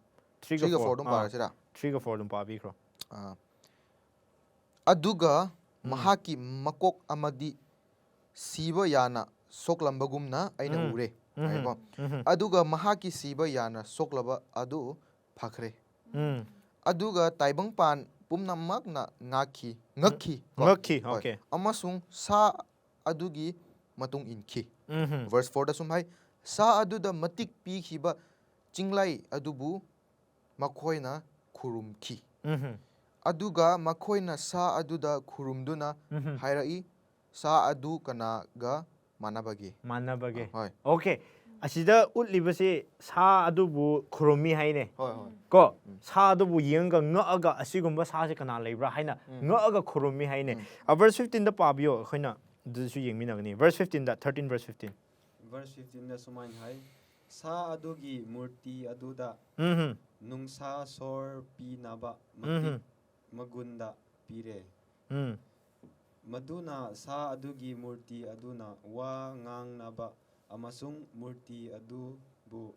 Three ꯒ Three ꯒ four. four ꯑꯗꯨꯝ ꯑꯥ. ꯄꯥꯔꯁꯤꯔꯥ? Three ꯒ four ꯑꯗꯨꯝ ꯄꯥꯕꯤꯈ꯭ꯔꯣ. ꯑ, ꯑꯗꯨꯒ ꯃꯍꯥꯛꯀꯤ ꯃꯀꯣꯛ ꯑꯃꯗꯤ ꯁꯤꯕ ꯌꯥꯅ ꯁꯣꯛꯂꯝꯕꯒꯨꯝꯅ ꯑꯩꯅ ꯎꯝ. ꯎꯔꯦ ꯎꯝ. ꯍꯥꯏꯀꯣ. ꯎꯝ. ꯑꯗꯨꯒ ꯃꯍꯥꯛꯀꯤ ꯁꯤꯕ ꯌꯥꯅ ꯁꯣꯛꯂꯕ ꯑꯗꯨ ꯐꯈ꯭ꯔꯦ. ꯎꯝ. ꯑꯗꯨꯒ ꯇꯥꯏꯕꯪꯄꯥꯟ ꯄꯨꯝꯅꯃꯛꯅ ꯉꯥꯛꯈꯤ, ꯉꯛꯈꯤ ꯀꯣ. ꯉꯛꯈꯤ, ꯍꯣꯏ. okay. ꯑꯃꯁꯨꯡ ꯁꯥ ꯑꯗꯨꯒꯤ ꯃꯇꯨꯡ ꯏꯟꯈꯤ. ꯎꯝ. Verse four ꯗ ꯁꯨꯝ ꯍꯥꯏ, ꯁꯥ ꯑꯗꯨꯗ ꯃꯇꯤꯛ ꯄꯤꯈꯤꯕ ꯆꯤꯡꯂꯩ ꯑꯗꯨꯕꯨ ꯃꯈꯣꯏꯅ ꯈꯨꯔꯨꯝꯈꯤ. ꯎꯝ. ꯑꯗꯨꯒ ꯃꯈꯣꯏꯅ ꯁꯥ ꯑꯗꯨꯗ ꯈꯨꯔꯨꯝꯗꯨꯅ ꯎꯝ. ꯍꯥꯏꯔꯛꯏ, ꯁꯥ ꯑꯗꯨ ꯀꯅꯥꯒ ꯃꯥꯟꯅꯕꯒꯦ? ꯃꯥꯟꯅꯕꯒꯦ. ꯍꯣꯏ. Okay. ꯑꯁꯤꯗ ꯎꯠꯂꯤꯕꯁꯤ ꯁꯥ ꯑꯗꯨꯕꯨ ꯈꯨꯔꯨꯝꯃꯤ ꯍꯥꯏꯅꯦ. ꯍꯣꯏ, ꯍꯣꯏ. ꯀꯣ, ꯁꯥ ꯑꯗꯨꯕꯨ ꯌꯦꯡꯉꯒ ꯉꯛꯑꯒ ꯑꯁꯤꯒꯨꯝꯕ ꯁꯥꯁꯦ ꯀꯅꯥ ꯂꯩꯕ꯭ꯔꯥ ꯍꯥꯏꯅ ꯉꯛꯑꯒ ꯈꯨꯔꯨꯝꯃꯤ ꯍꯥꯏꯅꯦ. ꯎꯝ. ꯑ, verse fifteen ꯗ ꯄꯥꯕꯤꯌꯣ, ꯑꯩꯈꯣꯏꯅ ꯑꯗꯨꯁꯨ ꯌꯦꯡꯃꯤꯟꯅꯒꯅꯤ. Verse fifteen ꯗ, thirteen verse fifteen. Verse fifteen ꯗ ꯁꯨꯃꯥꯏꯅ ꯍꯥꯏ, ꯁꯥ ꯑꯗꯨꯒꯤ ꯃꯨꯔꯇꯤ ꯑꯗꯨꯗ ꯎꯝ. ꯅꯨꯡꯁꯥ ꯁꯣꯔ ꯄꯤꯅꯕ ꯎꯝ. ꯃꯇꯤꯛ ꯃꯒꯨꯟꯗ ꯄꯤꯔꯦ꯫ ꯎꯝ. ꯃꯗꯨꯅ ꯁꯥ ꯑꯗꯨꯒꯤ ꯃꯨꯔꯇꯤ ꯑꯗꯨꯅ ꯋꯥ ꯉꯥꯡꯅꯕ ꯑꯃꯁꯨꯡ ꯃꯨꯔꯇꯤ ꯑꯗꯨꯕꯨ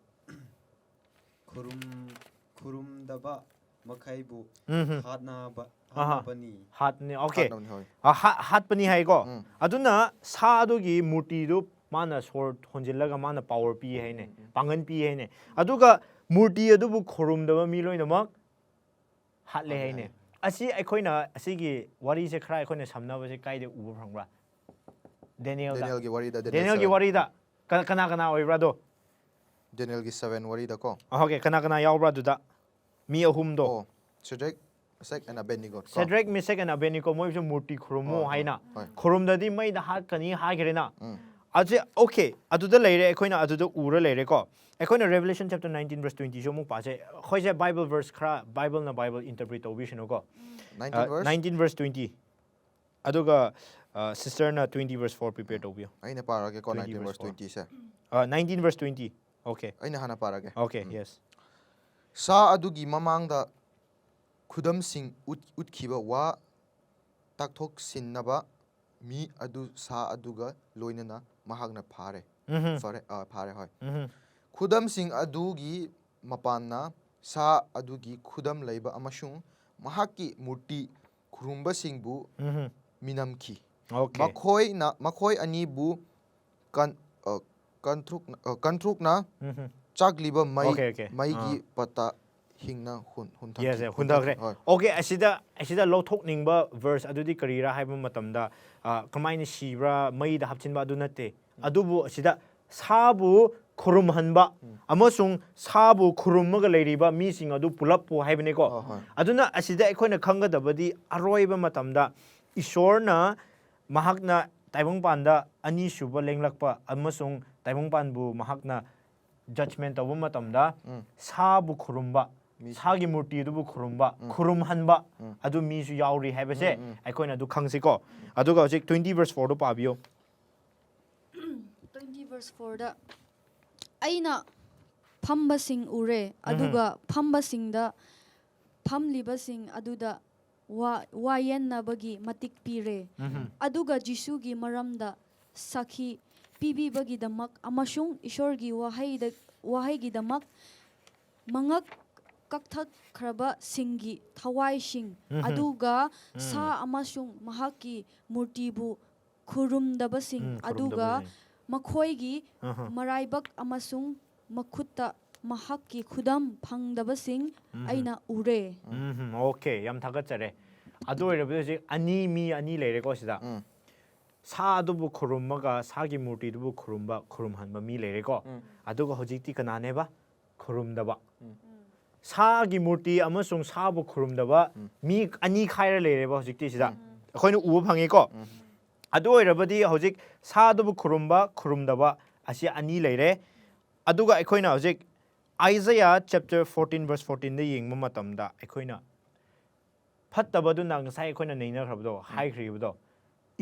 ꯈꯨꯔꯨꯝ-, ꯈꯨꯔꯨꯝꯗꯕ ꯃꯈꯩꯕꯨ ꯎꯝ. ꯍꯥꯠꯅꯕ, ꯑꯍꯥ. ꯍꯥꯠꯅꯕꯅꯤ꯫ ꯍꯥꯠꯅꯤ. Okay. ꯍꯥꯠꯅꯕꯅꯤ, ꯍꯣꯏ. ꯑ, ꯍꯥ-, ꯍꯥꯠꯄꯅꯤ ꯍꯥꯏꯀꯣ. ꯎꯝ. ꯑꯗꯨꯅ ꯁꯥ ꯑꯗꯨꯒꯤ ꯃꯨꯔꯇꯤꯗꯨ ꯃꯥꯅ ꯁꯣꯔ ꯍꯣꯟꯖꯤꯜꯂꯒ ꯃꯥꯅ power ꯄꯤ ꯍꯥꯏꯅꯦ. ꯎꯝ, ꯎꯝ. ꯄꯥꯡꯒꯜ ꯄꯤ ꯍꯥꯏꯅꯦ. ꯑꯗꯨꯒ ꯃꯨꯔꯇꯤ ꯑꯗꯨꯕꯨ ꯈꯨꯔꯨꯝꯗꯕ ꯃꯤ ꯂꯣꯏꯅꯃꯛ ꯍꯥꯠꯂꯦ ꯍꯥꯠꯂꯦ ꯍꯥꯏꯅꯦ. ꯍꯥꯏ. ꯑꯁꯤ ꯑꯩꯈꯣꯏꯅ ꯑꯁꯤꯒꯤ ꯋꯥꯔꯤꯁꯦ ꯈꯔ ꯑꯩꯈꯣꯏꯅ ꯁꯝꯅꯕꯁꯦ ꯀꯥꯏꯗ ꯎꯕ ꯐꯪꯕ꯭ꯔꯥ? ꯗꯦꯅꯤꯌꯦꯜꯗ. ꯗꯦꯅꯤꯌꯦꯜꯒꯤ ꯋꯥꯔꯤꯗ, ꯗꯦꯅꯤꯌꯦꯜ ꯗꯦꯅꯤꯌꯦꯜꯒꯤ seven. ꯋꯥꯔꯤꯗ ꯀ-, ꯀꯅꯥ ꯀꯅꯥ ꯑꯣꯏꯕ꯭ꯔꯥ ꯑꯗꯣ? ꯗꯦꯅꯤꯌꯦꯜꯒꯤ seven ꯋꯥꯔꯤꯗꯀꯣ. ꯑ, okay, ꯀꯅꯥ ꯀꯅꯥ ꯌꯥꯎꯕ꯭ꯔꯥ ꯑꯗꯨꯗ? ꯃꯤ ꯑꯍꯨꯝꯗꯣ, ꯑꯣ, Shadrach, Meshach and Abednego ꯀꯣ꯫ Shadrach, Meshach and Abednego, ꯃꯣꯏꯁꯨ ꯃꯨꯔꯇꯤ ꯈꯨꯔꯨꯝꯃꯣ ꯍꯣꯏ, ꯍꯣꯏ, ꯍꯥꯏꯅ, ꯍꯣꯏ꯫ ꯈꯨꯔꯨꯝꯗꯗꯤ ꯃꯩꯗ ꯍꯥꯠꯀꯅꯤ ꯍꯥꯏꯈ꯭ꯔꯦꯅ꯫ ꯎꯝ꯫ ꯑꯁꯤ okay, ꯑꯗꯨꯗ ꯂꯩꯔꯦ, ꯑꯩꯈꯣꯏꯅ ꯑꯗꯨꯗ ꯎꯔ ꯂꯩꯔꯦꯀꯣ꯫ ꯑꯩꯈꯣꯏꯅ Revelation chapter nineteen verse twenty ꯁꯨ ꯑꯃꯨꯛ ꯄꯥꯁꯦ꯫ ꯑꯩꯈꯣꯏꯁꯦ Bible verse ꯈꯔ, Bible ꯅ Bible interpret ꯇꯧꯕꯤꯁꯅꯨꯀꯣ꯫ Nineteen verse? Nineteen verse twenty꯫ ꯑꯗꯨꯒ sister ꯅ twenty verse four prepare ꯇꯧꯕꯤꯌꯣ꯫ ꯑꯩꯅ ꯄꯥꯔꯒꯦꯀꯣ, Twenty nineteen verse verse twenty ꯁꯦ꯫ ꯑ, nineteen verse twenty꯫ Okay. ꯑꯩꯅ ꯍꯥꯟꯅ ꯄꯥꯔꯒꯦ꯫ Okay, yes. ꯁꯥ ꯑꯗꯨꯒꯤ ꯃꯃꯥꯡꯗ ꯈꯨꯗꯝꯁꯤꯡ ꯎꯠ-, ꯎꯠꯈꯤꯕ ꯋꯥ ꯇꯥꯛꯊꯣꯛꯁꯤꯟꯅꯕ ꯃꯤ ꯑꯗꯨ ꯁꯥ ꯑꯗꯨꯒ ꯂꯣꯏꯅꯅ ꯃꯍꯥꯛꯅ ꯐꯥꯔꯦ꯫ ꯎꯝꯍꯨꯝ꯫ ꯐꯔꯦ, ꯑ, ꯐꯥꯔꯦ, ꯍꯣꯏ꯫ ꯎꯝꯍꯨꯝ꯫ ꯈꯨꯗꯝꯁꯤꯡ ꯑꯗꯨꯒꯤ ꯃꯄꯥꯟꯅ ꯁꯥ ꯑꯗꯨꯒꯤ ꯈꯨꯗꯝ ꯂꯩꯕ ꯑꯃꯁꯨꯡ ꯃꯍꯥꯛꯀꯤ ꯃꯨꯔꯇꯤ ꯈꯨꯔꯨꯝꯕꯁꯤꯡꯕꯨ ꯎꯝꯍꯨꯝ꯫ ꯃꯤꯅꯝꯈꯤ꯫ Okay. ꯃꯈꯣꯏꯅ, ꯃꯈꯣꯏ ꯑꯅꯤꯕꯨ ꯀꯟ-, ꯑ, ꯀꯟꯊ꯭ꯔꯨꯛ-, ꯑ, ꯀꯟꯊ꯭ꯔꯨꯛꯅ ꯎꯝꯍꯨꯝ꯫ ꯆꯥꯛꯂꯤꯕ ꯃꯩ, Okay, okay. ꯃꯩꯒꯤ ꯑꯥ꯫ ꯄꯠꯇ ꯍꯤꯡꯅ ꯍꯨꯟ-, ꯍꯨꯟꯊꯈꯤ꯫ Yes, yes, ꯍꯨꯟꯊꯈ꯭ꯔꯦ꯫ ꯍꯣꯏ꯫ Okay, ꯑꯁꯤꯗ, ꯑꯁꯤꯗ ꯂꯧꯊꯣꯛꯅꯤꯡꯕ verse ꯑꯗꯨꯗꯤ ꯀꯔꯤꯔꯥ ꯍꯥꯏꯕ ꯃꯇꯝꯗ, ꯑ, ꯀꯃꯥꯏꯅ ꯁꯤꯕ꯭ꯔꯥ, ꯃꯩꯗ ꯍꯥꯞꯆꯤꯟꯕ ꯑꯗꯨ ꯅꯠꯇꯦ꯫ ꯑꯗꯨꯕꯨ ꯑꯁꯤꯗ ꯁꯥꯕꯨ ꯈꯨꯔꯨꯝꯍꯟꯕ ꯑꯃꯁꯨꯡ ꯁꯥꯕꯨ ꯈꯨꯔꯨꯝꯃꯒ ꯂꯩꯔꯤꯕ ꯃꯤꯁꯤꯡ ꯑꯗꯨ ꯄꯨꯂꯞꯄꯨ ꯍꯥꯏꯕꯅꯤꯀꯣ꯫ ꯍꯣꯏ, ꯍꯣꯏ꯫ ꯑꯗꯨꯅ ꯑꯁꯤꯗ ꯑꯩꯈꯣꯏꯅ ꯈꯪꯒꯗꯕꯗꯤ ꯑꯔꯣꯏꯕ ꯃꯇꯝꯗ ꯏꯁꯣꯔꯅ ꯃꯍꯥꯛꯅ ꯇꯥꯏꯕꯪꯄꯥꯟꯗ ꯑꯅꯤꯁꯨꯕ ꯂꯦꯡꯂꯛꯄ ꯑꯃꯁꯨꯡ ꯇꯥꯏꯕꯪꯄꯥꯟꯕꯨ ꯃꯍꯥꯛꯅ judgment ꯇꯧꯕ ꯃꯇꯝꯗ ꯎꯝ꯫ ꯁꯥꯕꯨ ꯈꯨꯔꯨꯝꯕ, ꯃꯤ- ꯁꯥꯒꯤ ꯃꯨꯔꯇꯤ ꯑꯗꯨꯕꯨ ꯈꯨꯔꯨꯝꯕ, ꯎꯝ꯫ ꯈꯨꯔꯨꯝꯍꯟꯕ, ꯎꯝ꯫ ꯑꯗꯨ ꯃꯤꯁꯨ ꯌꯥꯎꯔꯤ ꯍꯥꯏꯕꯁꯦ ꯎꯝ, ꯎꯝ꯫ ꯑꯩꯈꯣꯏꯅ ꯑꯗꯨ ꯈꯪꯁꯤꯀꯣ꯫ ꯑꯗꯨꯒ ꯍꯧꯖꯤꯛ twenty verse four ꯗꯣ ꯄꯥꯕꯤꯌꯣ꯫ Twenty verse four ꯗ, "ꯑꯩꯅ ꯐꯝꯕꯁꯤꯡ ꯎꯔꯦ, ꯑꯗꯨꯒ ꯐꯝꯕꯁꯤꯡꯗ ꯐꯝꯂꯤꯕꯁꯤꯡ ꯑꯗꯨꯗ ꯋꯥ-, ꯋꯥꯌꯦꯟꯅꯕꯒꯤ ꯃꯇꯤꯛ ꯄꯤꯔꯦ꯫ ꯑꯗꯨꯒ ꯖꯤꯁꯨꯒꯤ ꯃꯔꯝꯗ ꯁꯥꯈꯤ ꯄꯤꯕꯤꯕꯒꯤꯗꯃꯛ ꯑꯃꯁꯨꯡ ꯏꯁꯣꯔꯒꯤ ꯋꯥꯍꯩꯗ-, ꯋꯥꯍꯩꯒꯤꯗꯃꯛ ꯃꯉꯛ ꯀꯛꯊꯠꯈ꯭ꯔꯕꯁꯤꯡꯒꯤ ꯊꯋꯥꯏꯁꯤꯡ, ꯑꯗꯨꯒ ꯁꯥ ꯑꯃꯁꯨꯡ ꯃꯍꯥꯛꯀꯤ ꯃꯨꯔꯇꯤꯕꯨ ꯈꯨꯔꯨꯝꯗꯕꯁꯤꯡ, ꯎꯝ, ꯑꯗꯨꯒ ꯈꯨꯔꯨꯝꯗꯕꯁꯤꯡ꯫ ꯃꯈꯣꯏꯒꯤ ꯑꯍ꯫ ꯃꯔꯥꯏꯕꯛ ꯑꯃꯁꯨꯡ ꯃꯈꯨꯠꯇ ꯃꯍꯥꯛꯀꯤ ꯈꯨꯗꯝ ꯐꯪꯗꯕꯁꯤꯡ ꯑꯩꯅ ꯎꯔꯦ"꯫ ꯎꯝ, okay, ꯌꯥꯝ ꯊꯥꯒꯠꯆꯔꯦ꯫ ꯑꯗꯨ ꯑꯣꯏꯔꯕꯗꯤ ꯍꯧꯖꯤꯛ ꯑꯅꯤ, ꯃꯤ ꯑꯅꯤ ꯂꯩꯔꯦꯀꯣ ꯁꯤꯗ꯫ ꯎꯝ꯫ ꯁꯥ ꯑꯗꯨꯕꯨ ꯈꯨꯔꯨꯝꯃꯒ ꯁꯥꯒꯤ ꯃꯨꯔꯇꯤꯗꯨꯕꯨ ꯈꯨꯔꯨꯝꯕ, ꯈꯨꯔꯨꯝꯍꯟꯕ ꯃꯤ ꯂꯩꯔꯦꯀꯣ꯫ ꯎꯝ꯫ ꯑꯗꯨꯒ ꯍꯧꯖꯤꯛꯇꯤ ꯀꯅꯥꯅꯦꯕ? ꯈꯨꯔꯨꯝꯗꯕ꯫ ꯎꯝ꯫ ꯁꯥꯒꯤ ꯃꯨꯔꯇꯤ ꯑꯃꯁꯨꯡ ꯁꯥꯕꯨ ꯈꯨꯔꯨꯝꯗꯕ ꯃꯤ ꯑꯅꯤ ꯈꯥꯏꯔ ꯂꯩꯔꯦꯕ ꯍꯧꯖꯤꯛꯇꯤ ꯁꯤꯗ꯫ ꯑꯩꯈꯣꯏꯅ ꯎꯕ ꯐꯪꯉꯤꯀꯣ꯫ ꯑꯗꯨ ꯑꯣꯏꯔꯕꯗꯤ ꯍꯧꯖꯤꯛ ꯁꯥꯗꯨꯕꯨ ꯈꯨꯔꯨꯝꯕ ꯈꯨꯔꯨꯝꯗꯕ ꯑꯁꯤ ꯑꯅꯤ ꯂꯩꯔꯦ꯫ ꯑꯗꯨꯒ ꯑꯩꯈꯣꯏꯅ ꯍꯧꯖꯤꯛ Isaiah chapter fourteen verse fourteen ꯗ ꯌꯦꯡꯕ ꯃꯇꯝꯗ ꯑꯩꯈꯣꯏꯅ ꯐꯠꯇꯕꯗꯨꯅ ꯉꯁꯥꯏ ꯑꯩꯈꯣꯏꯅ ꯅꯩꯅꯈ꯭ꯔꯕꯗꯣ, ꯍꯥꯏꯈ꯭ꯔꯤꯕꯗꯣ,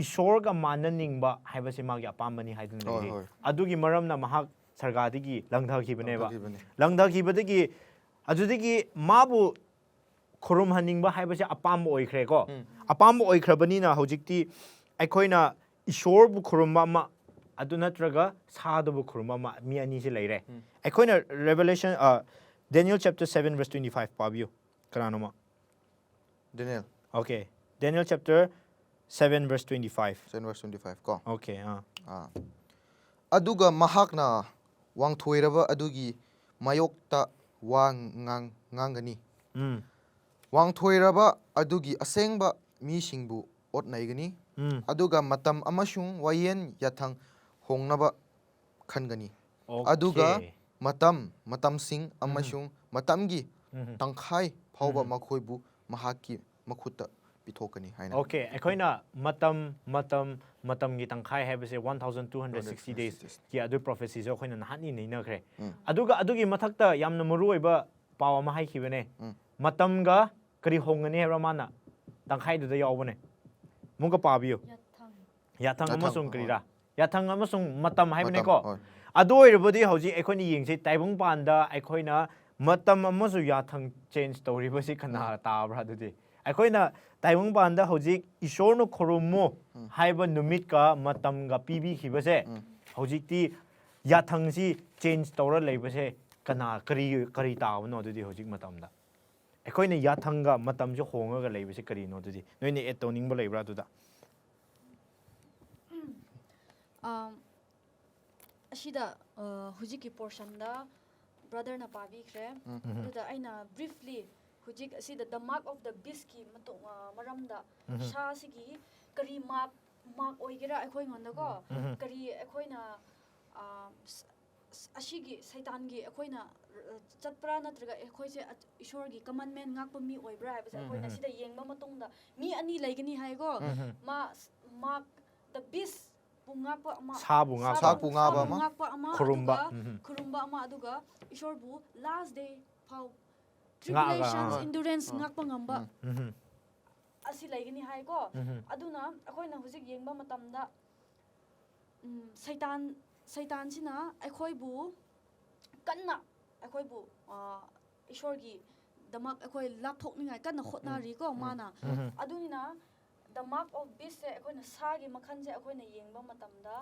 ꯏꯁꯣꯔꯒ ꯃꯥꯟꯅꯅꯤꯡꯕ ꯍꯥꯏꯕꯁꯤ ꯃꯥꯒꯤ ꯑꯄꯥꯝꯕꯅꯤ ꯍꯥꯏꯗꯨꯅ ꯍꯣꯏ, ꯂꯩꯔꯤ꯫ ꯍꯣꯏ꯫ ꯑꯗꯨꯒꯤ ꯃꯔꯝꯅ ꯃꯍꯥꯛ ꯁꯔꯒꯥꯗꯒꯤ ꯂꯪꯊꯈꯤꯕꯅꯦꯕ꯫ ꯂꯪꯊꯈꯤꯕꯅꯦ꯫ ꯂꯪꯊꯈꯤꯕꯗꯒꯤ ꯑꯗꯨꯗꯒꯤ ꯃꯥꯕꯨ ꯈꯨꯔꯨꯝꯍꯟꯅꯤꯡꯕ ꯍꯥꯏꯕꯁꯦ ꯑꯄꯥꯝꯕ ꯑꯣꯏꯈ꯭ꯔꯦꯀꯣ꯫ ꯎꯝ꯫ ꯑꯄꯥꯝꯕ ꯑꯣꯏꯈ꯭ꯔꯕꯅꯤꯅ ꯍꯧꯖꯤꯛꯇꯤ ꯑꯩꯈꯣꯏꯅ ꯏꯁꯣꯔꯕꯨ ꯈꯨꯔꯨꯝꯕ ꯑꯃ, ꯑꯗꯨ ꯅꯠꯇ꯭ꯔꯒ ꯁꯥꯗꯨꯕꯨ ꯈꯨꯔꯨꯝꯕ ꯑꯃ, ꯃꯤ ꯑꯅꯤꯁꯤ ꯂꯩꯔꯦ꯫ ꯎꯝ꯫ ꯑꯩꯈꯣꯏꯅ Revelation, ꯑ, Daniel chapter seven verse twenty five ꯄꯥꯕꯤꯌꯨ꯫ ꯀꯅꯥꯅꯣꯃ? Daniel. Okay. Daniel chapter seven verse twenty five. Seven verse twenty five ꯀꯣ꯫ Okay, ꯑꯥ꯫ ꯑꯥ꯫ ꯑꯗꯨꯒ ꯃꯍꯥꯛꯅ ꯋꯥꯡꯊꯣꯏꯔꯕ ꯑꯗꯨꯒꯤ ꯃꯥꯌꯣꯛꯇ ꯋꯥ ꯉꯥꯡ-, ꯉꯥꯡꯒꯅꯤ꯫ ꯎꯝ꯫ ꯋꯥꯡꯊꯣꯏꯔꯕ ꯑꯗꯨꯒꯤ ꯑꯁꯦꯡꯕ ꯃꯤꯁꯤꯡꯕꯨ ꯑꯣꯠ ꯅꯩꯒꯅꯤ꯫ ꯎꯝ꯫ ꯑꯗꯨꯒ ꯃꯇꯝ ꯑꯃꯁꯨꯡ ꯋꯥꯌꯦꯟ ꯌꯥꯊꯪ ꯍꯣꯡꯅꯕ ꯈꯟꯒꯅꯤ꯫ Okay. ꯑꯗꯨꯒ ꯃꯇꯝ, ꯃꯇꯝꯁꯤꯡ ꯎꯝ꯫ ꯑꯃꯁꯨꯡ ꯃꯇꯝꯒꯤ ꯎꯝ꯫ ꯇꯪꯈꯥꯏ ꯐꯥꯎꯕ ꯎꯝ꯫ ꯃꯈꯣꯏꯕꯨ ꯃꯍꯥꯛꯀꯤ ꯃꯈꯨꯠꯇ ꯄꯤꯊꯣꯛꯀꯅꯤ ꯍꯥꯏꯅ꯫ Okay, ꯑꯩꯈꯣꯏꯅ ꯃꯇꯝ, ꯃꯇꯝ, ꯃꯇꯝꯒꯤ ꯇꯪꯈꯥꯏ ꯍꯥꯏꯕꯁꯦ one thousand two hundred sixty days ꯀꯤ ꯑꯗꯨ prophecy ꯁꯨ ꯑꯩꯈꯣꯏꯅ ꯅꯍꯥꯟꯅꯤ ꯅꯩꯅꯈ꯭ꯔꯦ꯫ ꯎꯝ꯫ ꯑꯗꯨꯒ ꯑꯗꯨꯒꯤ ꯃꯊꯛꯇ ꯌꯥꯝꯅ ꯃꯔꯨꯑꯣꯏꯕ ꯄꯥꯎ ꯑꯃ ꯍꯥꯏꯈꯤꯕꯅꯦ꯫ ꯎꯝ꯫ ꯃꯇꯝꯒ ꯀꯔꯤ ꯍꯣꯡꯒꯅꯤ ꯍꯥꯏꯕ꯭ꯔꯥ ꯃꯥꯅ? ꯇꯪꯈꯥꯏꯗꯨꯗ ꯌꯥꯎꯕꯅꯦ꯫ ꯑꯃꯨꯛꯀ ꯄꯥꯕꯤꯌꯨ꯫ ꯌꯥꯊꯪ꯫ ꯌꯥꯊꯪ ꯌꯥꯊꯪ, ꯑꯃꯁꯨꯡ ꯍꯣꯏ꯫ ꯀꯔꯤꯔꯥ? ꯌꯥꯊꯪ ꯑꯃꯁꯨꯡ ꯃꯇꯝ ꯍꯥꯏꯕꯅꯤꯀꯣ꯫ ꯃꯇꯝ, ꯍꯣꯏ꯫ ꯑꯗꯨ ꯑꯣꯏꯔꯕꯗꯤ ꯍꯧꯖꯤꯛ ꯑꯩꯈꯣꯏꯅ ꯌꯦꯡꯁꯤ, ꯇꯥꯏꯕꯪꯄꯥꯟꯗ ꯑꯩꯈꯣꯏꯅ ꯃꯇꯝ ꯑꯃꯁꯨꯡ ꯌꯥꯊꯪ change ꯇꯧꯔꯤꯕꯁꯤ ꯀꯅꯥ ꯎꯝ꯫ ꯇꯥꯕ꯭ꯔꯥ ꯑꯗꯨꯗꯤ? ꯑꯩꯈꯣꯏꯅ ꯇꯥꯏꯕꯪꯄꯥꯟꯗ ꯍꯧꯖꯤꯛ ꯏꯁꯣꯔꯅ ꯈꯨꯔꯨꯝꯃꯨ ꯎꯝ꯫ ꯍꯥꯏꯕ ꯅꯨꯃꯤꯠꯀ ꯃꯇꯝꯒ ꯄꯤꯕꯤꯈꯤꯕꯁꯦ, ꯎꯝ꯫ ꯍꯧꯖꯤꯛꯇꯤ ꯌꯥꯊꯪꯁꯤ change ꯇꯧꯔ ꯂꯩꯕꯁꯦ ꯀꯅꯥ, ꯀꯔꯤ, ꯀꯔꯤ ꯇꯥꯕꯅꯣ ꯑꯗꯨꯗꯤ ꯍꯧꯖꯤꯛ ꯃꯇꯝꯗ? ꯑꯩꯈꯣꯏꯅ ꯌꯥꯊꯪꯒ ꯃꯇꯝꯁꯦ ꯍꯣꯡꯉꯒ ꯂꯩꯕꯁꯦ ꯀꯔꯤꯅꯣ ꯑꯗꯨꯗꯤ? ꯅꯣꯏꯅ add ꯇꯧꯅꯤꯡꯕ ꯂꯩꯕ꯭ꯔꯥ ꯑꯗꯨꯗ? ꯑꯝ, ꯑꯁꯤꯗ, ꯑ, ꯍꯧꯖꯤꯛꯀꯤ portion ꯗ brother ꯅ ꯄꯥꯕꯤꯈ꯭ꯔꯦ꯫ ꯎꯝ꯫ ꯎꯝ꯫ ꯑꯗꯨꯗ ꯑꯩꯅ briefly ꯍꯧꯖꯤꯛ ꯑꯁꯤꯗ the mark of the beast ꯀꯤ ꯃꯇꯨꯡ, ꯑ, ꯃꯔꯝꯗ ꯎꯝ꯫ ꯁꯥꯁꯤꯒꯤ ꯀꯔꯤ mark, mark ꯑꯣꯏꯒꯦꯔꯥ ꯑꯩꯈꯣꯏꯉꯣꯟꯗꯀꯣ? ꯎꯝ꯫ ꯀꯔꯤ ꯑꯩꯈꯣꯏꯅ, ꯑ, ꯁ-, ꯑꯁꯤꯒꯤ ꯁꯩꯇꯥꯟꯒꯤ ꯑꯩꯈꯣꯏꯅ ꯑ, ꯆꯠꯄ꯭ꯔꯥ ꯅꯠꯇ꯭ꯔꯒ ꯑꯩꯈꯣꯏꯁꯦ ꯑ- ꯏꯁꯣꯔꯒꯤ ꯀꯃꯟꯃꯦꯟ ꯉꯥꯛꯄ ꯃꯤ ꯑꯣꯏꯕ꯭ꯔꯥ ꯍꯥꯏꯕꯁꯦ ꯑꯩꯈꯣꯏꯅ ꯁꯤꯗ ꯌꯦꯡꯕ ꯃꯇꯨꯡꯗ ꯃꯤ ꯑꯅꯤ ꯂꯩꯒꯅꯤ ꯍꯥꯏꯀꯣ꯫ ꯃꯥ ꯃꯥ the beast ꯕꯨ ꯉꯥꯛꯄ ꯑꯃ, ꯁꯥꯕꯨ ꯉꯥꯛꯄ꯫ ꯁꯥꯕꯨ ꯉꯥꯛꯄ ꯑꯃ꯫ ꯉꯥꯛꯄ ꯑꯃ, ꯈꯨꯔꯨꯝꯕ꯫ ꯑꯗꯨꯒ ꯎꯝ꯫ ꯈꯨꯔꯨꯝꯕ ꯑꯃ, ꯑꯗꯨꯒ ꯏꯁꯣꯔꯕꯨ last day ꯐꯥꯎ ꯉꯥꯛꯑꯒ, tribulations, ꯑꯥ꯫ Endurance ꯉꯥꯛꯄ ꯉꯝꯕ ꯎꯝ꯫ ꯑꯁꯤ ꯂꯩꯒꯅꯤ ꯍꯥꯏꯀꯣ꯫ ꯎꯝ꯫ ꯑꯗꯨꯅ ꯑꯩꯈꯣꯏꯅ ꯍꯧꯖꯤꯛ ꯌꯦꯡꯕ ꯃꯇꯝꯗ ꯎꯝ, ꯁꯩꯇꯥꯟ ꯁꯩꯇꯥꯟꯁꯤꯅ ꯑꯩꯈꯣꯏꯕꯨ ꯀꯟꯅ ꯑꯩꯈꯣꯏꯕꯨ ꯑ, ꯏꯁꯣꯔꯒꯤꯗꯃꯛ ꯑꯩꯈꯣꯏ ꯂꯥꯞꯊꯣꯛꯅꯤꯡꯉꯥꯏ ꯀꯟꯅ ꯍꯣꯠꯅꯔꯤꯀꯣ ꯃꯥꯅ꯫ ꯎꯝ꯫ ꯑꯗꯨꯅꯤꯅ the mark of beastꯁꯦ ꯑꯩꯈꯣꯏꯅ ꯁꯥꯒꯤ ꯃꯈꯜꯁꯦ ꯑꯩꯈꯣꯏꯅ ꯌꯦꯡꯕ ꯃꯇꯝꯗ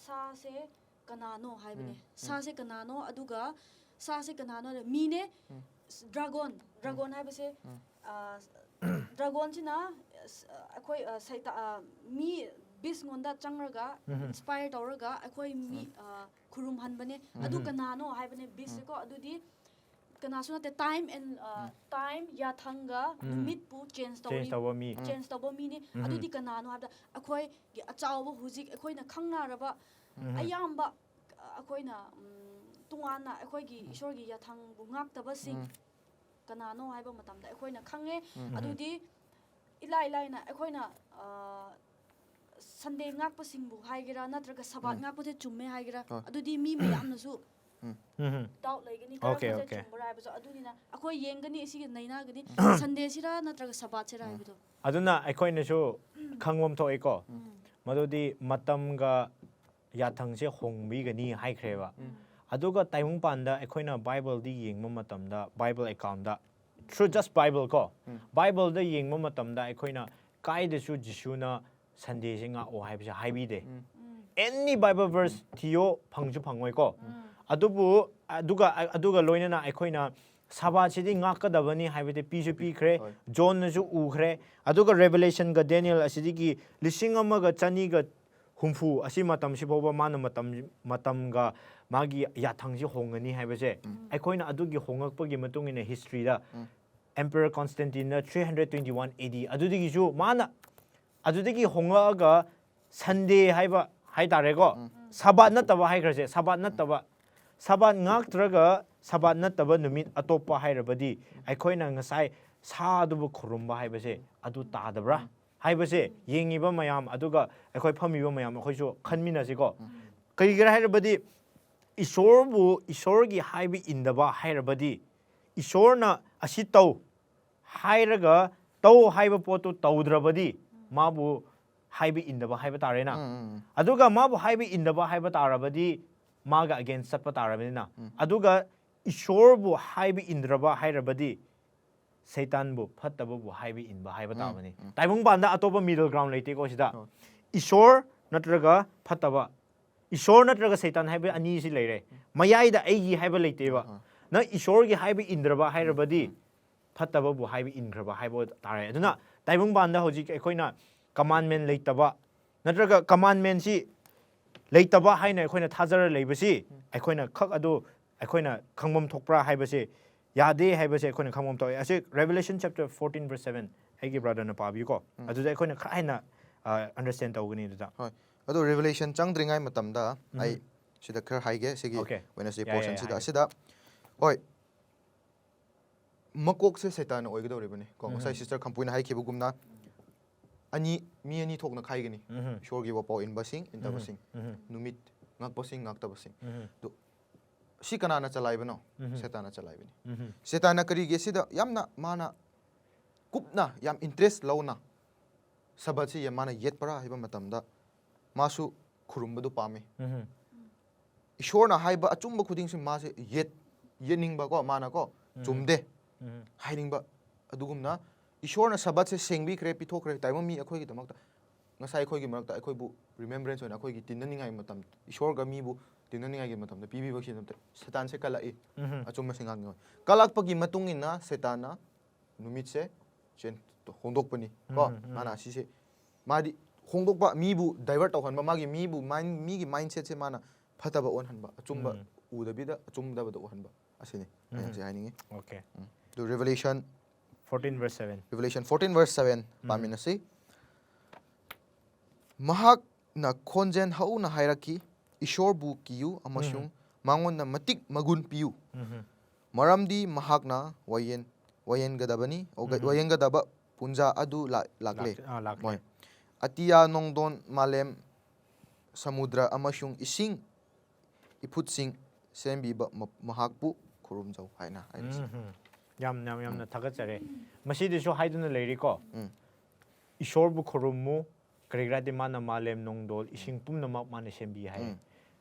ꯁꯥꯁꯦ ꯀꯅꯥꯅꯣ ꯍꯥꯏꯕꯅꯦ꯫ ꯁꯥꯁꯦ ꯀꯅꯥꯅꯣ, ꯑꯗꯨꯒ ꯁꯥꯁꯦ ꯀꯅꯥꯅꯣ ꯍꯥꯏꯔ ꯃꯤꯅꯦ꯫ ꯗ꯭ꯔꯥꯒꯣꯟ, ꯗ꯭ꯔꯥꯒꯣꯟ ꯍꯥꯏꯕꯁꯦ ꯑ, ꯗ꯭ꯔꯥꯒꯣꯟꯁꯤꯅ ꯑ, ꯑꯩꯈꯣꯏ ꯑ, ꯁꯩꯇꯥ ꯑ, ꯃꯤ ꯕꯤꯁꯉꯣꯟꯗ ꯆꯪꯔꯒ ꯏꯟꯁꯄꯥꯌꯔ ꯇꯧꯔꯒ ꯑꯩꯈꯣꯏ ꯃꯤ ꯑ, ꯈꯨꯔꯨꯝꯍꯟꯕꯅꯦ꯫ ꯑꯗꯨ ꯀꯅꯥꯅꯣ ꯍꯥꯏꯕꯅꯦ ꯕꯤꯁꯁꯦꯀꯣ꯫ ꯑꯗꯨꯗꯤ ꯀꯅꯥꯁꯨ ꯅꯠꯇꯦ, ꯇꯥꯏꯝ ꯑꯦꯟ ꯇꯥꯏꯝ, ꯌꯥꯊꯪꯒ ꯅꯨꯃꯤꯠꯄꯨ ꯆꯦꯟꯖ ꯆꯦꯟꯖ ꯇꯧꯕ ꯃꯤ꯫ ꯆꯦꯟꯖ ꯇꯧꯕ ꯃꯤꯅꯤ꯫ ꯑꯗꯨꯗꯤ ꯀꯅꯥꯅꯣ ꯍꯥꯏꯕꯗ ꯑꯩꯈꯣꯏꯒꯤ ꯑꯆꯥꯎꯕ ꯍꯧꯖꯤꯛ ꯑꯩꯈꯣꯏꯅ ꯈꯪꯅꯔꯕ ꯑꯌꯥꯝꯕ ꯑ, ꯑꯩꯈꯣꯏꯅ ꯎꯝ, ꯇꯣꯉꯥꯟꯅ ꯑꯩꯈꯣꯏꯒꯤ ꯏꯁꯣꯔꯒꯤ ꯌꯥꯊꯪꯕꯨ ꯉꯥꯛꯇꯕꯁꯤꯡ ꯀꯅꯥꯅꯣ ꯍꯥꯏꯕ ꯃꯇꯝꯗ ꯑꯩꯈꯣꯏꯅ ꯈꯪꯉꯦ꯫ ꯑꯗꯨꯗꯤ ꯏꯂꯥꯏ ꯂꯥꯏꯅ ꯑꯩꯈꯣꯏꯅ ꯁꯟꯗꯦ ꯉꯥꯛꯄꯁꯤꯡꯕꯨ ꯍꯥꯏꯒꯦꯔꯥ ꯅꯠꯇ꯭ꯔꯒ ꯁꯕꯥꯠ ꯉꯥꯛꯄꯁꯦ ꯆꯨꯝꯃꯦ ꯍꯥꯏꯒꯦꯔꯥ, ꯍꯣꯏ꯫ ꯑꯗꯨꯗꯤ ꯃꯤ ꯃꯌꯥꯝꯅꯁꯨ ꯎꯝ꯫ ꯗꯥꯎꯠ ꯂꯩꯒꯅꯤ꯫ Okay, ꯀꯔꯝꯕꯁꯦ okay. ꯆꯨꯝꯕ꯭ꯔꯥ ꯍꯥꯏꯕꯁꯨ꯫ ꯑꯗꯨꯅꯤꯅ ꯑꯩꯈꯣꯏ ꯌꯦꯡꯒꯅꯤ, ꯑꯁꯤꯒꯤ ꯅꯩꯅꯒꯅꯤ꯫ ꯁꯟꯗꯦꯁꯤꯔꯥ ꯅꯠꯇ꯭ꯔꯒ ꯁꯕꯥꯠꯁꯤꯔꯥ ꯍꯥꯏꯕꯗꯣ꯫ ꯑꯗꯨꯅ ꯑꯩꯈꯣꯏꯅꯁꯨ ꯈꯪꯕꯝ ꯊꯣꯛꯏꯀꯣ꯫ ꯃꯗꯨꯗꯤ ꯃꯇꯝꯒ ꯌꯥꯊꯪꯁꯦ ꯍꯣꯡꯕꯤꯒꯅꯤ ꯍꯥꯏꯈ꯭ꯔꯦꯕ꯫ ꯑꯗꯨꯒ ꯇꯥꯏꯕꯪꯄꯥꯟꯗ ꯑꯩꯈꯣꯏꯅ ꯕꯥꯏꯕꯜꯗꯤ ꯌꯦꯡꯕ ꯃꯇꯝꯗ, ꯕꯥꯏꯕꯜ ꯑꯦꯀꯥꯎꯟꯗ, through just Bible ꯀꯣ, ꯕꯥꯏꯕꯜꯗ ꯌꯦꯡꯕ ꯃꯇꯝꯗ ꯑꯩꯈꯣꯏꯅ ꯀꯥꯏꯗꯁꯨ ꯖꯤꯁꯨꯅ ꯁꯟꯗꯦꯁꯦ ꯉꯥꯛꯑꯣ ꯍꯥꯏꯕꯁꯦ ꯍꯥꯏꯕꯤꯗꯦ꯫ Any Bible verse ꯊꯤꯌꯣ, ꯐꯪꯁꯨ ꯐꯪꯉꯣꯏꯀꯣ꯫ ꯑꯗꯨꯕꯨ ꯑꯗꯨꯒ ꯑꯗꯨꯒ ꯂꯣꯏꯅꯅ ꯑꯩꯈꯣꯏꯅ ꯁꯕꯥꯠꯁꯤꯗꯤ ꯉꯥꯛꯀꯗꯕꯅꯤ ꯍꯥꯏꯕꯗꯤ ꯄꯤꯁꯨ ꯄꯤꯈ꯭ꯔꯦ, ꯍꯣꯏ꯫ ꯖꯣꯟꯅꯁꯨ ꯎꯈ꯭ꯔꯦ꯫ ꯑꯗꯨꯒ ꯔꯦꯚꯦꯂꯦꯁꯟꯒ ꯗꯦꯅꯤꯌꯦꯜ ꯑꯁꯤꯗꯒꯤ ꯂꯤꯁꯤꯡ ꯑꯃꯒ ꯆꯅꯤꯒ ꯍꯨꯝꯐꯨ ꯑꯁꯤ ꯃꯇꯝꯁꯤ ꯐꯥꯎꯕ ꯃꯥꯅ ꯃꯇꯝ ꯃꯇꯝꯒ ꯃꯥꯒꯤ ꯌꯥꯊꯪꯁꯤ ꯍꯣꯡꯒꯅꯤ ꯍꯥꯏꯕꯁꯦ ꯑꯩꯈꯣꯏꯅ ꯑꯗꯨꯒꯤ ꯍꯣꯡꯂꯛꯄꯒꯤ ꯃꯇꯨꯡ ꯏꯟꯅ ꯍꯤꯁꯇ꯭ꯔꯤꯗ Emperor Constantineꯅ three hundred twenty one A D ꯑꯗꯨꯗꯒꯤꯁꯨ ꯃꯥꯅ ꯑꯗꯨꯗꯒꯤ ꯍꯣꯡꯂꯛꯑꯒ ꯁꯟꯗꯦ ꯍꯥꯏꯕ ꯍꯥꯏꯇꯥꯔꯦꯀꯣ, ꯁꯕꯥꯠ ꯅꯠꯇꯕ ꯍꯥꯏꯈ꯭ꯔꯁꯦ, ꯁꯕꯥꯠ ꯅꯠꯇꯕ ꯁꯕꯥꯠ ꯉꯥꯛꯇ꯭ꯔꯒ ꯁꯕꯥꯠ ꯅꯠꯇꯕ ꯅꯨꯃꯤꯠ ꯑꯇꯣꯞꯄ ꯍꯥꯏꯔꯕꯗꯤ ꯑꯩꯈꯣꯏꯅ ꯉꯁꯥꯏ ꯁꯥ ꯑꯗꯨꯕꯨ ꯈꯨꯔꯨꯝꯕ ꯍꯥꯏꯕꯁꯦ ꯑꯗꯨ ꯇꯥꯗꯕ꯭ꯔꯥ ꯍꯥꯏꯕꯁꯦ ꯌꯦꯡꯉꯤꯕ ꯃꯌꯥꯝ, ꯑꯗꯨꯒ ꯑꯩꯈꯣꯏ ꯐꯝꯃꯤꯕ ꯃꯌꯥꯝ, ꯑꯩꯈꯣꯏꯁꯨ ꯈꯟꯃꯤꯟꯅꯁꯤꯀꯣ꯫ ꯀꯔꯤꯒꯤꯔꯥ ꯍꯥꯏꯔꯕꯗꯤ ꯏꯁꯣꯔꯕꯨ, ꯏꯁꯣꯔꯒꯤ ꯍꯥꯏꯕ ꯏꯟꯗꯕ ꯍꯥꯏꯔꯕꯗꯤ, ꯏꯁꯣꯔꯅ ꯑꯁꯤ ꯇꯧ ꯍꯥꯏꯔꯒ ꯇꯧ ꯍꯥꯏꯕ ꯄꯣꯠꯇꯨ ꯇꯧꯗ꯭ꯔꯕꯗꯤ ꯃꯥꯕꯨ ꯍꯥꯏꯕ ꯏꯟꯗꯕ ꯍꯥꯏꯕ ꯇꯥꯔꯦꯅ꯫ ꯎꯝ, ꯎꯝ, ꯎꯝ. ꯑꯗꯨꯒ ꯃꯥꯕꯨ ꯍꯥꯏꯕ ꯏꯟꯗꯕ ꯍꯥꯏꯕ ꯇꯥꯔꯕꯗꯤ ꯃꯥꯒ against ꯆꯠꯄ ꯇꯥꯔꯕꯅꯤꯅ꯫ ꯎꯝ. ꯑꯗꯨꯒ ꯏꯁꯣꯔꯕꯨ ꯍꯥꯏꯕ ꯏꯟꯗ꯭ꯔꯕ ꯍꯥꯏꯔꯕꯗꯤ ꯁꯩꯇꯥꯟꯕꯨ, ꯐꯠꯇꯕꯕꯨ ꯍꯥꯏꯕ ꯏꯟꯕ ꯍꯥꯏꯕ ꯎꯝ, ꯇꯥꯕꯅꯤ꯫ ꯎꯝ. ꯇꯥꯏꯕꯪꯄꯥꯟꯗ ꯑꯇꯣꯞꯄ middle ground ꯂꯩꯇꯦꯀꯣ ꯁꯤꯗ꯫ ꯍꯣꯏ. ꯏꯁꯣꯔ ꯅꯠꯇ꯭ꯔꯒ ꯐꯠꯇꯕ, ꯏꯁꯣꯔ ꯅꯠꯇ꯭ꯔꯒ ꯁꯩꯇꯥꯟ ꯍꯥꯏꯕ ꯑꯅꯤꯁꯤ ꯂꯩꯔꯦ꯫ ꯃꯌꯥꯏꯗ ꯑꯩꯒꯤ ꯍꯥꯏꯕ ꯂꯩꯇꯦꯕ꯫ ꯑꯍꯥ. ꯅꯪ ꯏꯁꯣꯔꯒꯤ ꯍꯥꯏꯕ ꯏꯟꯗ꯭ꯔꯕ ꯍꯥꯏꯔꯕꯗꯤ ꯐꯠꯇꯕꯕꯨ ꯍꯥꯏꯕ ꯏꯟꯈ꯭ꯔꯕ ꯍꯥꯏꯕ ꯇꯥꯔꯦ꯫ ꯑꯗꯨꯅ ꯇꯥꯏꯕꯪꯄꯥꯟꯗ ꯍꯧꯖꯤꯛ ꯑꯩꯈꯣꯏꯅ commandment ꯂꯩꯇꯕ ꯅꯠꯇ꯭ꯔꯒ commandmentꯁꯤ ꯂꯩꯇꯕ ꯍꯥꯏꯅ ꯑꯩꯈꯣꯏꯅ ꯊꯥꯖꯔ ꯂꯩꯕꯁꯤ ꯑꯩꯈꯣꯏꯅ ꯈꯛ ꯑꯗꯨ ꯑꯩꯈꯣꯏꯅ ꯈꯪꯐꯝ ꯊꯣꯛꯄ꯭ꯔꯥ ꯍꯥꯏꯕꯁꯦ ꯌꯥꯗꯦ ꯍꯥꯏꯕꯁꯦ ꯑꯩꯈꯣꯏꯅ ꯈꯪꯐꯝ ꯊꯣꯛꯑꯦ꯫ ꯑꯁꯤ Revelation chapter fourteen verse seven ꯑꯩꯒꯤ brotherꯅ ꯄꯥꯕꯤꯌꯨꯀꯣ꯫ ꯎꯝ. ꯑꯗꯨꯗ ꯑꯩꯈꯣꯏꯅ ꯈꯔ ꯍꯦꯟꯅ understand ꯇꯧꯒꯅꯤ ꯑꯗꯨꯗ꯫ ꯑꯗꯣ Revelation ꯆꯪꯗ꯭ꯔꯤꯉꯩ ꯃꯇꯝꯗ ꯎꯝ. ꯑꯩ ꯁꯤꯗ ꯈꯔ ꯍꯥꯏꯒꯦ, ꯁꯤꯒꯤ Okay. ꯑꯣꯏꯅ ꯁꯤ ꯌꯥꯏ, ꯌꯥꯏ, portionꯁꯤꯗ꯫ ꯍꯥꯏꯒꯦ. ꯑꯁꯤꯗ ꯍꯣꯏ, ꯃꯀꯣꯛꯁꯦ ꯁꯩꯇꯥꯟꯅ ꯑꯣꯏꯒꯗꯧꯔꯤꯕꯅꯤ ꯀꯣ꯫ ꯉꯁꯥꯏ ꯎꯝ. Sister ꯈꯝꯄꯨꯏꯅ ꯍꯥꯏꯈꯤꯕꯒꯨꯝꯅ ꯑꯅꯤ, ꯃꯤ ꯑꯅꯤ ꯊꯣꯛꯅ ꯈꯥꯏꯒꯅꯤ꯫ ꯎꯝ. ꯏꯁꯣꯔꯒꯤ ꯋꯥꯄꯥꯎ ꯏꯟꯕꯁꯤꯡ, ꯏꯟꯗꯕꯁꯤꯡ, ꯎꯝ. ꯅꯨꯃꯤꯠ ꯉꯥꯛꯄꯁꯤꯡ, ꯉꯥꯛꯇꯕꯁꯤꯡ꯫ ꯎꯝ. ꯑꯗꯨ ꯁꯤ ꯀꯅꯥꯅ ꯆꯂꯥꯏꯕꯅꯣ? ꯎꯝ. ꯁꯩꯇꯥꯟꯅ ꯆꯂꯥꯏꯕꯅꯤ꯫ ꯎꯝ. ꯁꯩꯇꯥꯟꯅ ꯀꯔꯤꯒꯤ ꯁꯤꯗ ꯌꯥꯝꯅ ꯃꯥꯅ ꯀꯨꯞꯅ, ꯌꯥꯝ interest ꯂꯧꯅ ꯁꯕꯠꯁꯤ ꯃꯥꯅ ꯌꯦꯠꯄ꯭ꯔꯥ ꯍꯥꯏꯕ ꯃꯇꯝꯗ ꯃꯥꯁꯨ ꯈꯨꯔꯨꯝꯕꯗꯨ ꯄꯥꯝꯃꯤ꯫ ꯎꯝ. ꯏꯁꯣꯔꯅ ꯍꯥꯏꯕ ꯑꯆꯨꯝꯕ ꯈꯨꯗꯤꯡꯁꯤ ꯃꯥꯁꯦ ꯌꯦꯠ ꯌꯦꯠꯅꯤꯡꯕ ꯀꯣ, ꯃꯥꯅ ꯀꯣ ꯎꯝ. ꯆꯨꯝꯗꯦ ꯎꯝ. ꯍꯥꯏꯅꯤꯡꯕ꯫ ꯑꯗꯨꯒꯨꯝꯅ ꯏꯁꯣꯔꯅ ꯁꯕꯠꯁꯦ ꯁꯦꯡꯕꯤꯈ꯭ꯔꯦ, ꯄꯤꯊꯣꯛꯈ꯭ꯔꯦ, ꯇꯥꯏꯕꯪ ꯃꯤ ꯑꯩꯈꯣꯏꯒꯤꯗꯃꯛꯇ, ꯉꯁꯥꯏ ꯑꯩꯈꯣꯏꯒꯤ ꯃꯔꯛꯇ ꯑꯩꯈꯣꯏꯕꯨ remembrance ꯑꯣꯏꯅ ꯑꯩꯈꯣꯏꯒꯤ ꯇꯤꯟꯅꯅꯤꯡꯉꯥꯏ ꯃꯇꯝ, ꯏꯁꯣꯔꯒ ꯃꯤꯕꯨ ꯇꯤꯟꯅꯅꯤꯡꯉꯥꯏꯒꯤ ꯃꯇꯝꯗ ꯄꯤꯕꯤꯕꯁꯤꯗꯃꯛꯇ ꯁꯩꯇꯥꯟꯁꯦ ꯀꯜꯂꯛꯏ꯫ ꯎꯝ. ꯑꯆꯨꯝꯕꯁꯤꯡ ꯉꯥꯛꯅꯤꯡꯉꯣꯏ꯫ ꯀꯜꯂꯛꯄꯒꯤ ꯃꯇꯨꯡ ꯏꯟꯅ ꯁꯩꯇꯥꯟꯅ ꯅꯨꯃꯤꯠꯁꯦ change ꯍꯣꯡꯗꯣꯛꯄꯅꯤ ꯀꯣ꯫ ꯎꯝ, ꯎꯝ. ꯃꯥꯅ ꯁꯤꯁꯦ, ꯃꯥꯗꯤ ꯍꯣꯡꯗꯣꯛꯄ, ꯃꯤꯕꯨ divert ꯇꯧꯍꯟꯕ, ꯃꯥꯒꯤ ꯃꯤꯕꯨ mind, ꯃꯤꯒꯤ mindsetꯁꯦ ꯃꯥꯅ ꯐꯠꯇꯕ ꯑꯣꯟꯍꯟꯕ, ꯑꯆꯨꯝꯕ ꯎꯝ. ꯎꯗꯕꯤꯗ ꯑꯆꯨꯝꯗꯕꯗ ꯎꯍꯟꯕ ꯑꯁꯤꯅꯤ ꯑꯩꯅ ꯎꯝ. ꯍꯧꯖꯤꯛ ꯍꯥꯏꯅꯤꯡꯉꯤ꯫ Okay. ꯎꯝ. ꯑꯗꯨ Revelation Fourteen verse seven. Revelation fourteen verse seven ꯎꯝ. ꯄꯥꯃꯤꯟꯅꯁꯤ꯫ ꯃꯍꯥꯛꯅ ꯈꯣꯟꯖꯦꯜ ꯍꯧꯅ ꯍꯥꯏꯔꯛꯈꯤ, "ꯏꯁꯣꯔꯕꯨ ꯀꯤꯌꯨ ꯑꯃꯁꯨꯡ ꯎꯝ. ꯃꯉꯣꯟꯗ ꯃꯇꯤꯛ ꯃꯒꯨꯟ ꯄꯤꯌꯨ꯫ ꯎꯝ꯫ ꯃꯔꯝꯗꯤ ꯃꯍꯥꯛꯅ ꯋꯥꯌꯦꯟ ꯋꯥꯌꯦꯟꯒꯗꯕꯅꯤ, ꯑꯣ, ꯒ- ꯎꯝ꯫ ꯋꯥꯌꯦꯟꯒꯗꯕ ꯄꯨꯟꯖꯥ ꯑꯗꯨ ꯂꯥꯛ- ꯂꯥꯛꯂꯦ꯫ ꯂꯥꯛ- ꯑꯥ, ꯂꯥꯛꯂꯦ꯫ ꯃꯣꯏ ꯑꯇꯤꯌꯥ, ꯅꯣꯡꯗꯣꯟ, ꯃꯥꯂꯦꯝ, ꯁꯃꯨꯗ꯭ꯔ ꯑꯃꯁꯨꯡ ꯏꯁꯤꯡ ꯏꯐꯨꯠꯁꯤꯡ ꯁꯦꯝꯕꯤꯕ ꯃ- ꯃꯍꯥꯛꯄꯨ ꯈꯨꯔꯨꯝꯖꯧ ꯍꯥꯏꯅ ꯍꯥꯏꯔꯤꯁꯤ꯫ ꯎꯝ꯫ ꯌꯥꯝꯅ ꯌꯥꯝꯅ ꯊꯥꯒꯠꯆꯔꯤ꯫ ꯃꯁꯤꯗꯁꯨ ꯍꯥꯏꯗꯨꯅ ꯂꯩꯔꯤꯀꯣ꯫ ꯎꯝ꯫ ꯏꯁꯣꯔꯕꯨ ꯈꯨꯔꯨꯝꯃꯨ, ꯀꯔꯤꯒꯤꯔꯥꯗꯤ ꯃꯥꯅ ꯃꯥꯂꯦꯝ, ꯅꯣꯡꯗꯣꯜ, ꯏꯁꯤꯡ ꯄꯨꯝꯅꯃꯛ ꯃꯥꯅ ꯁꯦꯝꯕꯤ ꯍꯥꯏ꯫ ꯎꯝ꯫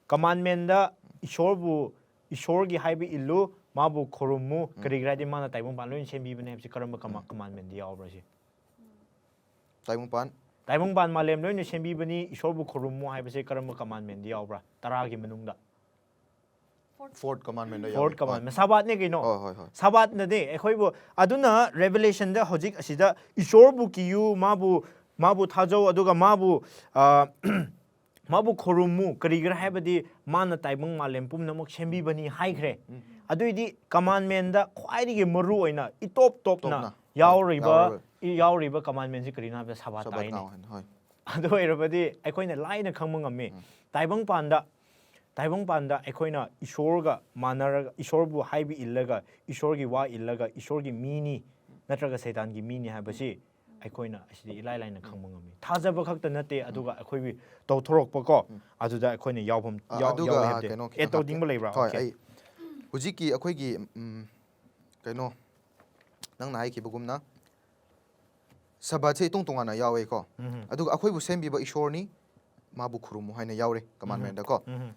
ꯀꯃꯥꯟꯃꯦꯟꯗ ꯏꯁꯣꯔꯕꯨ, ꯏꯁꯣꯔꯒꯤ ꯍꯥꯏꯕ ꯏꯜꯂꯨ, ꯃꯥꯕꯨ ꯈꯨꯔꯨꯝꯃꯨ, ꯀꯔꯤꯒꯤꯔꯥꯗꯤ ꯃꯥꯅ ꯇꯥꯏꯕꯪꯄꯥꯟ ꯂꯣꯏꯅ ꯁꯦꯝꯕꯤꯕꯅꯦ ꯍꯥꯏꯕꯁꯤ ꯀꯔꯝꯕ ꯀꯃꯥ- ꯀꯃꯥꯟꯃꯦꯟꯗ ꯌꯥꯎꯕ꯭ꯔꯥ ꯁꯤ? ꯇꯥꯏꯕꯪꯄꯥꯟ꯫ ꯇꯥꯏꯕꯪꯄꯥꯟ ꯃꯥꯂꯦꯝ ꯂꯣꯏꯅ ꯁꯦꯝꯕꯤꯕꯅꯤ, ꯏꯁꯣꯔꯕꯨ ꯈꯨꯔꯨꯝꯃꯨ ꯍꯥꯏꯕꯁꯦ ꯀꯔꯝꯕ ꯀꯃꯥꯟꯃꯦꯟꯗ ꯌꯥꯎꯕ꯭ꯔꯥ? ꯇꯔꯥꯒꯤ ꯃꯅꯨꯡꯗ꯫ ꯐꯣꯔꯠ ꯀꯃꯥꯟꯃꯦꯟꯗ ꯌꯥꯎꯋꯤ꯫ ꯐꯣꯔꯠ ꯀꯃꯥꯟꯃꯦꯟ꯫ ꯁꯕꯥꯠꯅꯦ ꯀꯩꯅꯣ꯫ ꯍꯣꯏ, ꯍꯣꯏ, ꯍꯣꯏ꯫ ꯁꯕꯥꯠꯅꯗꯤ ꯑꯩꯈꯣꯏꯕꯨ, ꯑꯗꯨꯅ ꯔꯦꯚꯦꯂꯦꯁꯟꯗ ꯍꯧꯖꯤꯛ ꯑꯁꯤꯗ ꯏꯁꯣꯔꯕꯨ ꯀꯤꯌꯨ, ꯃꯥꯕꯨ, ꯃꯥꯕꯨ ꯊꯥꯖꯧ, ꯑꯗꯨꯒ ꯃꯥꯕꯨ, ꯑ, ꯃꯥꯕꯨ ꯈꯨꯔꯨꯝꯃꯨ, ꯀꯔꯤꯒꯤꯔꯥ ꯍꯥꯏꯕꯗꯤ ꯃꯥꯅ ꯇꯥꯏꯕꯪ ꯃꯥꯂꯦꯝ ꯄꯨꯝꯅꯃꯛ ꯁꯦꯝꯕꯤꯕꯅꯤ ꯍꯥꯏꯈ꯭ꯔꯦ꯫ ꯎꯝ꯫ ꯑꯗꯨꯏꯗꯤ ꯀꯃꯥꯟꯃꯦꯟꯗ ꯈ꯭ꯋꯥꯏꯗꯒꯤ ꯃꯔꯨ ꯑꯣꯏꯅ ꯏꯇꯣꯞ ꯇꯣꯞꯅ ꯇꯣꯞꯅ ꯌꯥꯎꯔꯤꯕ, ꯌꯥꯎꯔꯤꯕ꯫ ꯌꯥꯎꯔꯤꯕ ꯀꯃꯥꯟꯃꯦꯟꯁꯤ ꯀꯔꯤꯅꯣ ꯍꯥꯏꯕꯗ ꯁꯕꯥꯠ ꯁꯕꯥꯠ ꯇꯥꯏꯅꯦ꯫ ꯉꯥꯎꯍꯟ-, ꯍꯣꯏ꯫ ꯑꯗꯨ ꯑꯣꯏꯔꯕꯗꯤ ꯑꯩꯈꯣꯏꯅ ꯂꯥꯏꯅ ꯈꯪꯕ ꯉꯝꯃꯤ꯫ ꯇꯥꯏꯕꯪꯄꯥꯟꯗ, ꯇꯥꯏꯕꯪꯄꯥꯟꯗ ꯑꯩꯈꯣꯏꯅ ꯏꯁꯣꯔꯒ ꯃꯥꯟꯅꯔꯒ, ꯏꯁꯣꯔꯕꯨ ꯍꯥꯏꯕ ꯏꯜꯂꯒ, ꯏꯁꯣꯔꯒꯤ ꯋꯥ ꯏꯜꯂꯒ, ꯏꯁꯣꯔꯒꯤ ꯃꯤꯅꯤ ꯅꯠꯇ꯭ꯔꯒ ꯁꯩꯇꯥꯟꯒꯤ ꯃꯤꯅꯤ ꯍꯥꯏꯕꯁꯤ ꯑꯩꯈꯣꯏꯅ ꯑꯁꯤꯗꯤ ꯏꯂꯥꯏ ꯂꯥꯏꯅ ꯈꯪꯕ ꯉꯝꯃꯤ꯫ ꯊꯥꯖꯕ ꯈꯛꯇ ꯅꯠꯇꯦ, ꯑꯗꯨꯒ ꯑꯩꯈꯣꯏꯒꯤ ꯇꯧꯊꯣꯔꯛꯄꯀꯣ, ꯑꯗꯨꯗ ꯑꯩꯈꯣꯏꯅ ꯌꯥꯎꯐꯝ, ꯑ, ꯌꯥꯎ-, ꯑꯗꯨꯒ, ꯌꯥꯎꯋꯦ ꯑ, ꯍꯥꯏꯕꯗꯤ꯫ ꯀꯩꯅꯣ ꯑꯦꯗ ꯈꯤꯇꯪ ꯇꯧꯅꯤꯡꯕ ꯂꯩꯕ꯭ꯔꯥ? ꯍꯣꯏ, Okay. ꯑꯩ ꯍꯧꯖꯤꯛꯀꯤ ꯑꯩꯈꯣꯏꯒꯤ, ꯎꯝ, ꯀꯩꯅꯣ, ꯅꯪꯅ ꯍꯥꯏꯈꯤꯕꯒꯨꯝꯅ ꯁꯕꯥꯠꯁꯦ ꯏꯇꯣꯡ ꯇꯣꯉꯥꯟꯅ ꯌꯥꯎꯋꯦꯀꯣ꯫ ꯎꯝ꯫ ꯑꯗꯨꯒ ꯑꯩꯈꯣꯏꯕꯨ ꯁꯦꯝꯕꯤꯕ ꯏꯁꯣꯔꯅꯤ, ꯃꯥꯕꯨ ꯈꯨꯔꯨꯝꯃꯨ ꯍꯥꯏꯅ ꯌꯥꯎꯔꯦ ꯀꯃꯥꯟꯃꯦꯟꯗꯀꯣ꯫ ꯎꯝ꯫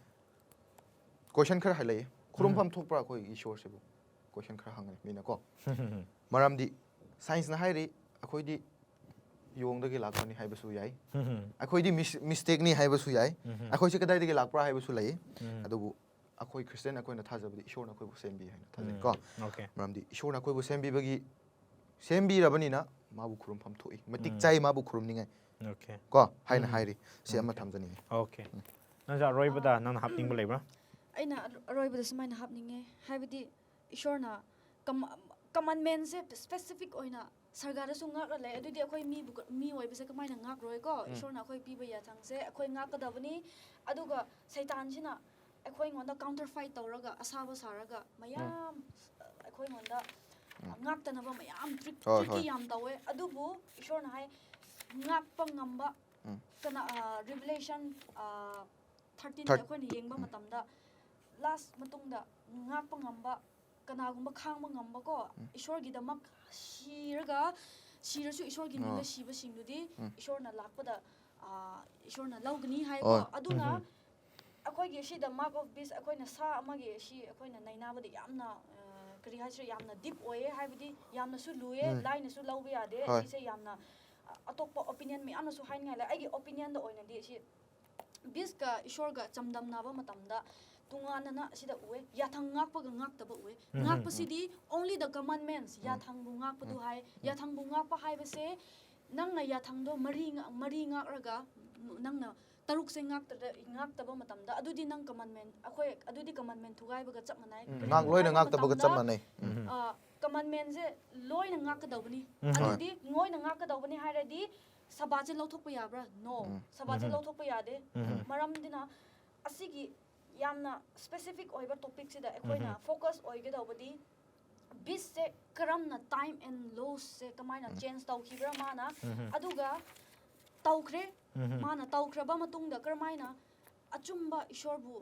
ꯀꯣꯏꯁꯟ ꯈꯔ ꯍꯥꯏꯂꯛꯑꯦ꯫ ꯈꯨꯔꯨꯝꯐꯝ ꯊꯣꯛꯄ꯭ꯔꯥ ꯑꯩꯈꯣꯏ ꯏꯁꯣꯔꯁꯤꯕꯨ? ꯀꯣꯏꯁꯟ ꯈꯔ ꯍꯪꯉꯦ ꯃꯤꯅꯀꯣ꯫ ꯃꯔꯝꯗꯤ ꯁꯥꯏꯟꯁꯅ ꯍꯥꯏꯔꯤ ꯑꯩꯈꯣꯏꯗꯤ ꯌꯣꯡꯗꯒꯤ ꯂꯥꯛꯄꯅꯤ ꯍꯥꯏꯕꯁꯨ ꯌꯥꯏ꯫ ꯑꯩꯈꯣꯏꯗꯤ ꯃꯤꯁ-, ꯃꯤꯁꯇꯦꯛꯅꯤ ꯍꯥꯏꯕꯁꯨ ꯌꯥꯏ꯫ ꯑꯩꯈꯣꯏꯁꯦ ꯀꯗꯥꯏꯗꯒꯤ ꯂꯥꯛꯄ꯭ꯔꯥ ꯍꯥꯏꯕꯁꯨ ꯂꯩ꯫ ꯑꯗꯨꯕꯨ ꯑꯩꯈꯣꯏ ꯈ꯭ꯔꯤꯁꯇꯤꯌꯥꯟ ꯑꯩꯈꯣꯏꯅ ꯊꯥꯖꯕꯗꯤ ꯏꯁꯣꯔꯅ ꯑꯩꯈꯣꯏꯕꯨ ꯁꯦꯝꯕꯤ ꯍꯥꯏꯅ ꯊꯥꯖꯩꯀꯣ꯫ Okay. ꯃꯔꯝꯗꯤ ꯏꯁꯣꯔꯅ ꯑꯩꯈꯣꯏꯕꯨ ꯁꯦꯝꯕꯤꯕꯒꯤ, ꯁꯦꯝꯕꯤꯔꯕꯅꯤꯅ ꯃꯥꯕꯨ ꯈꯨꯔꯨꯝꯐꯝ ꯊꯣꯛꯏ꯫ ꯃꯇꯤꯛ ꯎꯝ꯫ ꯆꯥꯏ ꯃꯥꯕꯨ ꯈꯨꯔꯨꯝꯅꯤꯡꯉꯥꯏ Okay. ꯀꯣ ꯍꯥꯏꯅ ꯍꯥꯏꯔꯤ꯫ ꯁꯤ ꯑꯃ ꯊꯝꯖꯅꯤꯡꯉꯤ꯫ Okay. ꯅꯪꯁꯨ ꯑꯔꯣꯏꯕꯗ ꯅꯪꯅ ꯍꯥꯞꯅꯤꯡꯕ ꯂꯩꯕ꯭ꯔꯥ? ꯑꯩꯅ ꯑꯔꯣꯏꯕꯗ ꯁꯨꯃꯥꯏꯅ ꯍꯥꯞꯅꯤꯡꯉꯦ, ꯍꯥꯏꯕꯗꯤ ꯏꯁꯣꯔꯅ ꯀꯃꯥꯟꯃꯦꯟꯁꯦ ꯁ꯭ꯄꯦꯁꯤꯐꯤꯛ ꯑꯣꯏꯅ ꯁꯔꯒꯥꯗꯁꯨ ꯉꯥꯛꯂ ꯂꯩ, ꯑꯗꯨꯗꯤ ꯑꯩꯈꯣꯏ ꯃꯤꯕꯨ, ꯃꯤ ꯑꯣꯏꯕꯁꯦ ꯀꯃꯥꯏꯅ ꯉꯥꯛꯔꯣꯏꯀꯣ? ꯏꯁꯣꯔꯅ ꯑꯩꯈꯣꯏ ꯄꯤꯕ ꯌꯥꯊꯪꯁꯦ ꯑꯩꯈꯣꯏ ꯉꯥꯛꯀꯗꯕꯅꯤ꯫ ꯑꯗꯨꯒ ꯁꯩꯇꯥꯟꯁꯤꯅ ꯑꯩꯈꯣꯏꯉꯣꯟꯗ counterfeit ꯇꯧꯔꯒ ꯑꯁꯥꯕ ꯁꯥꯔꯒ ꯃꯌꯥꯝ ꯑꯩꯈꯣꯏꯉꯣꯟꯗ ꯎꯝ. ꯉꯥꯛꯇꯅꯕ ꯃꯌꯥꯝ trick ꯍꯣꯏ, tricky ꯍꯣꯏ. ꯌꯥꯝ ꯇꯧꯋꯦ꯫ ꯑꯗꯨꯕꯨ ꯏꯁꯣꯔꯅ ꯍꯥꯏ ꯉꯥꯛꯄ ꯉꯝꯕ ꯎꯝ. ꯀꯅꯥ Revelation thirteen Thir- ꯑꯩꯈꯣꯏꯅ ꯌꯦꯡꯕ ꯃꯇꯝꯗ last ꯃꯇꯨꯡꯗ ꯉꯥꯛꯄ ꯉꯝꯕ ꯀꯅꯥꯒꯨꯝꯕ ꯈꯥꯡꯕ ꯉꯝꯕꯀꯣ ꯎꯝ. ꯏꯁꯣꯔꯒꯤꯗꯃꯛ ꯁꯤꯔꯒ ꯁꯤꯔꯁꯨ ꯏꯁꯣꯔꯒꯤ ꯃꯤꯡꯗ ꯑꯣ. ꯁꯤꯕꯁꯤꯡꯗꯨꯗꯤ ꯎꯝ. ꯏꯁꯣꯔꯅ ꯂꯥꯛꯄꯗ ꯑꯥ, ꯏꯁꯣꯔꯅ ꯂꯧꯒꯅꯤ ꯍꯥꯏꯀꯣ꯫ ꯍꯣꯏ. ꯑꯗꯨꯅ ꯎꯝ. ꯑꯩꯈꯣꯏꯒꯤ ꯁꯤꯗ mark of beast ꯑꯩꯈꯣꯏꯅ ꯁꯥ ꯑꯃꯒꯤ ꯁꯤ ꯑꯩꯈꯣꯏꯅ ꯅꯩꯅꯕꯗ ꯌꯥꯝꯅ ꯑꯥ, ꯀꯔꯤ ꯍꯥꯏꯁꯤꯔ ꯌꯥꯝꯅ deep ꯑꯣꯏꯌꯦ ꯍꯥꯏꯕꯗꯤ ꯌꯥꯝꯅꯁꯨ ꯂꯨꯌꯦ ꯎꯝ. ꯂꯥꯏꯅꯁꯨ ꯂꯧꯕ ꯌꯥꯗꯦ꯫ ꯍꯣꯏ. ꯁꯤꯁꯦ ꯌꯥꯝꯅ ꯑ, ꯑꯇꯣꯞꯄ opinion ꯃꯌꯥꯝꯅꯁꯨ ꯍꯥꯏꯅꯤꯡꯉꯥꯏ ꯂꯩ꯫ ꯑꯩꯒꯤ opinionꯗ ꯑꯣꯏꯅꯗꯤ ꯁꯤ beastꯀ ꯏꯁꯣꯔꯒ ꯆꯥꯡꯗꯝꯅꯕ ꯃꯇꯝꯗ ꯇꯣꯉꯥꯟꯅꯅ ꯁꯤꯗ ꯎꯑꯦ꯫ ꯌꯥꯊꯪ ꯉꯥꯛꯄꯒ ꯉꯥꯛꯇꯕ ꯎꯑꯦ꯫ ꯎꯝ, ꯎꯝ, ꯉꯥꯛꯄꯁꯤꯗꯤ only the commandments ꯎꯝ. ꯌꯥꯊꯪꯕꯨ ꯉꯥꯛꯄꯗꯨ ꯍꯥꯏ꯫ ꯌꯥꯊꯪꯕꯨ ꯉꯥꯛꯄ ꯍꯥꯏꯕꯁꯦ ꯅꯪꯅ ꯌꯥꯊꯪꯗꯣ ꯃꯔꯤ ꯉꯥ- ꯃꯔꯤ ꯉꯥꯛꯔꯒ ꯅꯪꯅ ꯇꯔꯨꯛꯁꯦ ꯉꯥꯛꯇꯗ ꯉꯥꯛꯇꯕ ꯃꯇꯝꯗ ꯑꯗꯨꯗꯤ ꯅꯪ commandment ꯑꯩꯈꯣꯏ ꯑꯗꯨꯗꯤ commandment ꯊꯨꯒꯥꯏꯕꯒ ꯆꯞ ꯃꯥꯟꯅꯩ꯫ ꯎꯝ. ꯀꯔꯤꯒꯤꯅꯣ ꯉꯥꯛ ꯂꯣꯏꯅ ꯍꯥꯏꯕ ꯉꯥꯛꯇꯕꯒ ꯆꯞ ꯃꯇꯝꯗ, ꯃꯥꯟꯅꯩ ꯎꯝ. ꯑ, commandmentꯁꯦ ꯂꯣꯏꯅ ꯉꯥꯛꯀꯗꯧꯕꯅꯤ꯫ ꯎꯝ. ꯑꯗꯨꯗꯤ ꯂꯣꯏꯅ ꯉꯥꯛꯀꯗꯧꯕꯅꯤ ꯍꯥꯏꯔꯗꯤ ꯁꯕꯥꯠꯁꯦ ꯂꯧꯊꯣꯛꯄ ꯌꯥꯕ꯭ꯔꯥ? No꯫ ꯎꯝ. ꯁꯕꯥꯠꯁꯦ ꯎꯝ. ꯂꯧꯊꯣꯛꯄ ꯌꯥꯗꯦ꯫ ꯎꯝ. ꯃꯔꯝꯗꯤꯅ ꯑꯁꯤꯒꯤ ꯌꯥꯝꯅ specific ꯑꯣꯏꯕ topicꯁꯤꯗ ꯑꯩꯈꯣꯏꯅ ꯎꯝ. focus ꯑꯣꯏꯒꯗꯧꯕꯗꯤ beastꯁꯦ ꯀꯔꯝꯅ time and lawsꯁꯦ ꯀꯃꯥꯏꯅ ꯎꯝ. change ꯇꯧꯈꯤꯕ꯭ꯔꯥ ꯃꯥꯅ꯫ ꯎꯝ. ꯑꯗꯨꯒ ꯇꯧꯈ꯭ꯔꯦ꯫ ꯎꯝ. ꯃꯥꯅ ꯇꯧꯈ꯭ꯔꯕ ꯃꯇꯨꯡꯗ ꯀꯔꯝꯍꯥꯏꯅ ꯑꯆꯨꯝꯕ ꯏꯁꯣꯔꯕꯨ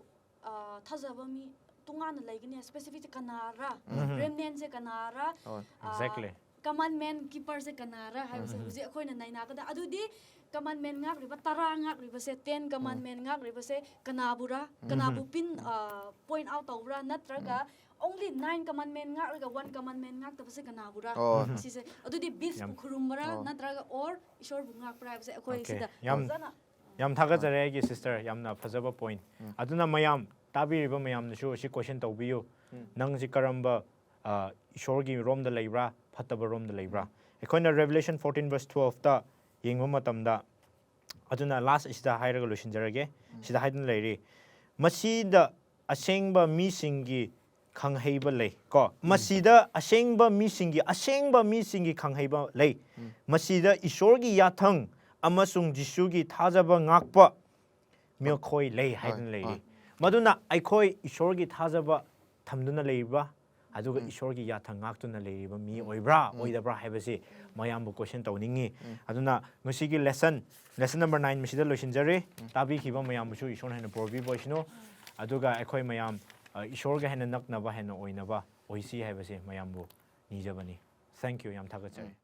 ꯑ, ꯊꯥꯖꯕ ꯃꯤ ꯇꯣꯉꯥꯟꯅ ꯂꯩꯒꯅꯤ꯫ Specificꯁꯦ ꯀꯅꯥꯔ? ꯎꯝ. Remnantꯁꯦ ꯀꯅꯥꯔ? ꯍꯣꯏ. ꯑ, Exactly. Commandment keeperꯁꯦ ꯀꯅꯥꯔ ꯍꯥꯏꯕꯁꯦ ꯎꯝ. ꯍꯧꯖꯤꯛ ꯑꯩꯈꯣꯏꯅ ꯅꯩꯅꯒꯗ ꯑꯗꯨꯗꯤ commandment ꯉꯥꯛꯂꯤꯕ ꯇꯔꯥ ꯉꯥꯛꯂꯤꯕꯁꯦ ten commandment ꯉꯥꯛꯂꯤꯕꯁꯦ ꯀꯅꯥꯕꯨꯔ? ꯀꯅꯥꯕꯨ pin ꯑ, point out ꯇꯧꯕ꯭ꯔꯥ? ꯅꯠꯇ꯭ꯔꯒ only nine commandment ꯉꯥꯛꯂꯒ one commandment ꯉꯥꯛꯇꯕꯁꯦ ꯀꯅꯥꯕꯨꯔ? ꯑꯣ. ꯁꯤꯁꯦ ꯑꯗꯨꯗꯤ beastꯄꯨ ꯑꯣ. ꯈꯨꯔꯨꯝꯕꯔꯥ ꯅꯠꯇ꯭ꯔꯒ or ꯏꯁꯣꯔꯕꯨ ꯉꯥꯛꯄ꯭ꯔꯥ ꯍꯥꯏꯕꯁꯦ ꯑꯩꯈꯣꯏ Okay. ꯁꯤꯗ ꯌꯥꯝ- ꯐꯖꯅ ꯌꯥꯝ ꯊꯥꯒꯠꯆꯔꯦ ꯑꯩꯒꯤ sister, ꯌꯥꯝꯅ ꯐꯖꯕ point꯫ ꯑꯗꯨꯅ ꯃꯌꯥꯝ ꯇꯥꯕꯤꯔꯤꯕ ꯃꯌꯥꯝꯅꯁꯨ ꯑꯁꯤ question ꯇꯧꯕꯤꯌꯨ꯫ ꯅꯪꯁꯤ ꯀꯔꯝꯕ ꯑ, ꯏꯁꯣꯔꯒꯤ ꯔꯣꯝꯗ ꯂꯩꯕ꯭ꯔꯥ, ꯐꯠꯇꯕ ꯔꯣꯝꯗ ꯂꯩꯕ꯭ꯔꯥ? ꯑꯩꯈꯣꯏꯅ Revelation fourteen verse twelveꯇ ꯌꯦꯡꯕ ꯃꯇꯝꯗ, ꯑꯗꯨꯅ last ꯁꯤꯗ ꯍꯥꯏꯔꯒ ꯂꯣꯏꯁꯤꯟꯖꯔꯒꯦ꯫ ꯁꯤꯗ ꯍꯥꯏꯗꯨꯅ ꯂꯩꯔꯤ, "ꯃꯁꯤꯗ ꯑꯁꯦꯡꯕ ꯃꯤꯁꯤꯡꯒꯤ ꯈꯪꯍꯩꯕ ꯂꯩ" ꯀꯣ꯫ "ꯃꯁꯤꯗ ꯑꯁꯦꯡꯕ ꯃꯤꯁꯤꯡꯒꯤ, ꯑꯁꯦꯡꯕ ꯃꯤꯁꯤꯡꯒꯤ ꯈꯪꯍꯩꯕ ꯂꯩ꯫ ꯃꯁꯤꯗ ꯏꯁꯣꯔꯒꯤ ꯌꯥꯊꯪ ꯑꯃꯁꯨꯡ ꯖꯤꯁꯨꯒꯤ ꯊꯥꯖꯕ ꯉꯥꯛꯄ ꯃꯤꯑꯣꯏ ꯂꯩ" ꯍꯥꯏꯗꯨꯅ ꯍꯣꯏ, ꯂꯩꯔꯤ꯫ ꯍꯣꯏ. ꯃꯗꯨꯅ ꯑꯩꯈꯣꯏ ꯏꯁꯣꯔꯒꯤ ꯊꯥꯖꯕ ꯊꯝꯗꯨꯅ ꯂꯩꯔꯤꯕ, ꯑꯗꯨꯒ ꯏꯁꯣꯔꯒꯤ ꯌꯥꯊꯪ ꯉꯥꯛꯇꯨꯅ ꯂꯩꯔꯤꯕ ꯃꯤ ꯑꯣꯏꯕ꯭ꯔꯥ ꯑꯣꯏꯗꯕ꯭ꯔꯥ ꯍꯥꯏꯕꯁꯤ ꯃꯌꯥꯝꯕꯨ question ꯇꯧꯅꯤꯡꯉꯤ꯫ ꯑꯗꯨꯅ ꯉꯁꯤꯒꯤ lesson, lesson number nine ꯃꯁꯤꯗ ꯂꯣꯏꯁꯤꯟꯖꯔꯦ꯫ ꯇꯥꯕꯤꯈꯤꯕ ꯃꯌꯥꯝꯕꯨꯁꯨ ꯏꯁꯣꯔꯅ ꯍꯦꯟꯅ ꯄꯣꯔꯕꯤꯕ ꯑꯣꯏꯁꯅꯨ꯫ ꯑꯗꯨꯒ ꯑꯩꯈꯣꯏ ꯃꯌꯥꯝ, ꯑ, ꯏꯁꯣꯔꯒ ꯍꯦꯟꯅ ꯅꯛꯅꯕ ꯍꯦꯟꯅ ꯑꯣꯏꯅꯕ ꯑꯣꯏꯁꯤ ꯍꯥꯏꯕꯁꯦ ꯃꯌꯥꯝꯕꯨ ꯅꯤꯖꯕꯅꯤ꯫ Thank you, ꯌꯥꯝ ꯊꯥꯒꯠꯆꯔꯤ꯫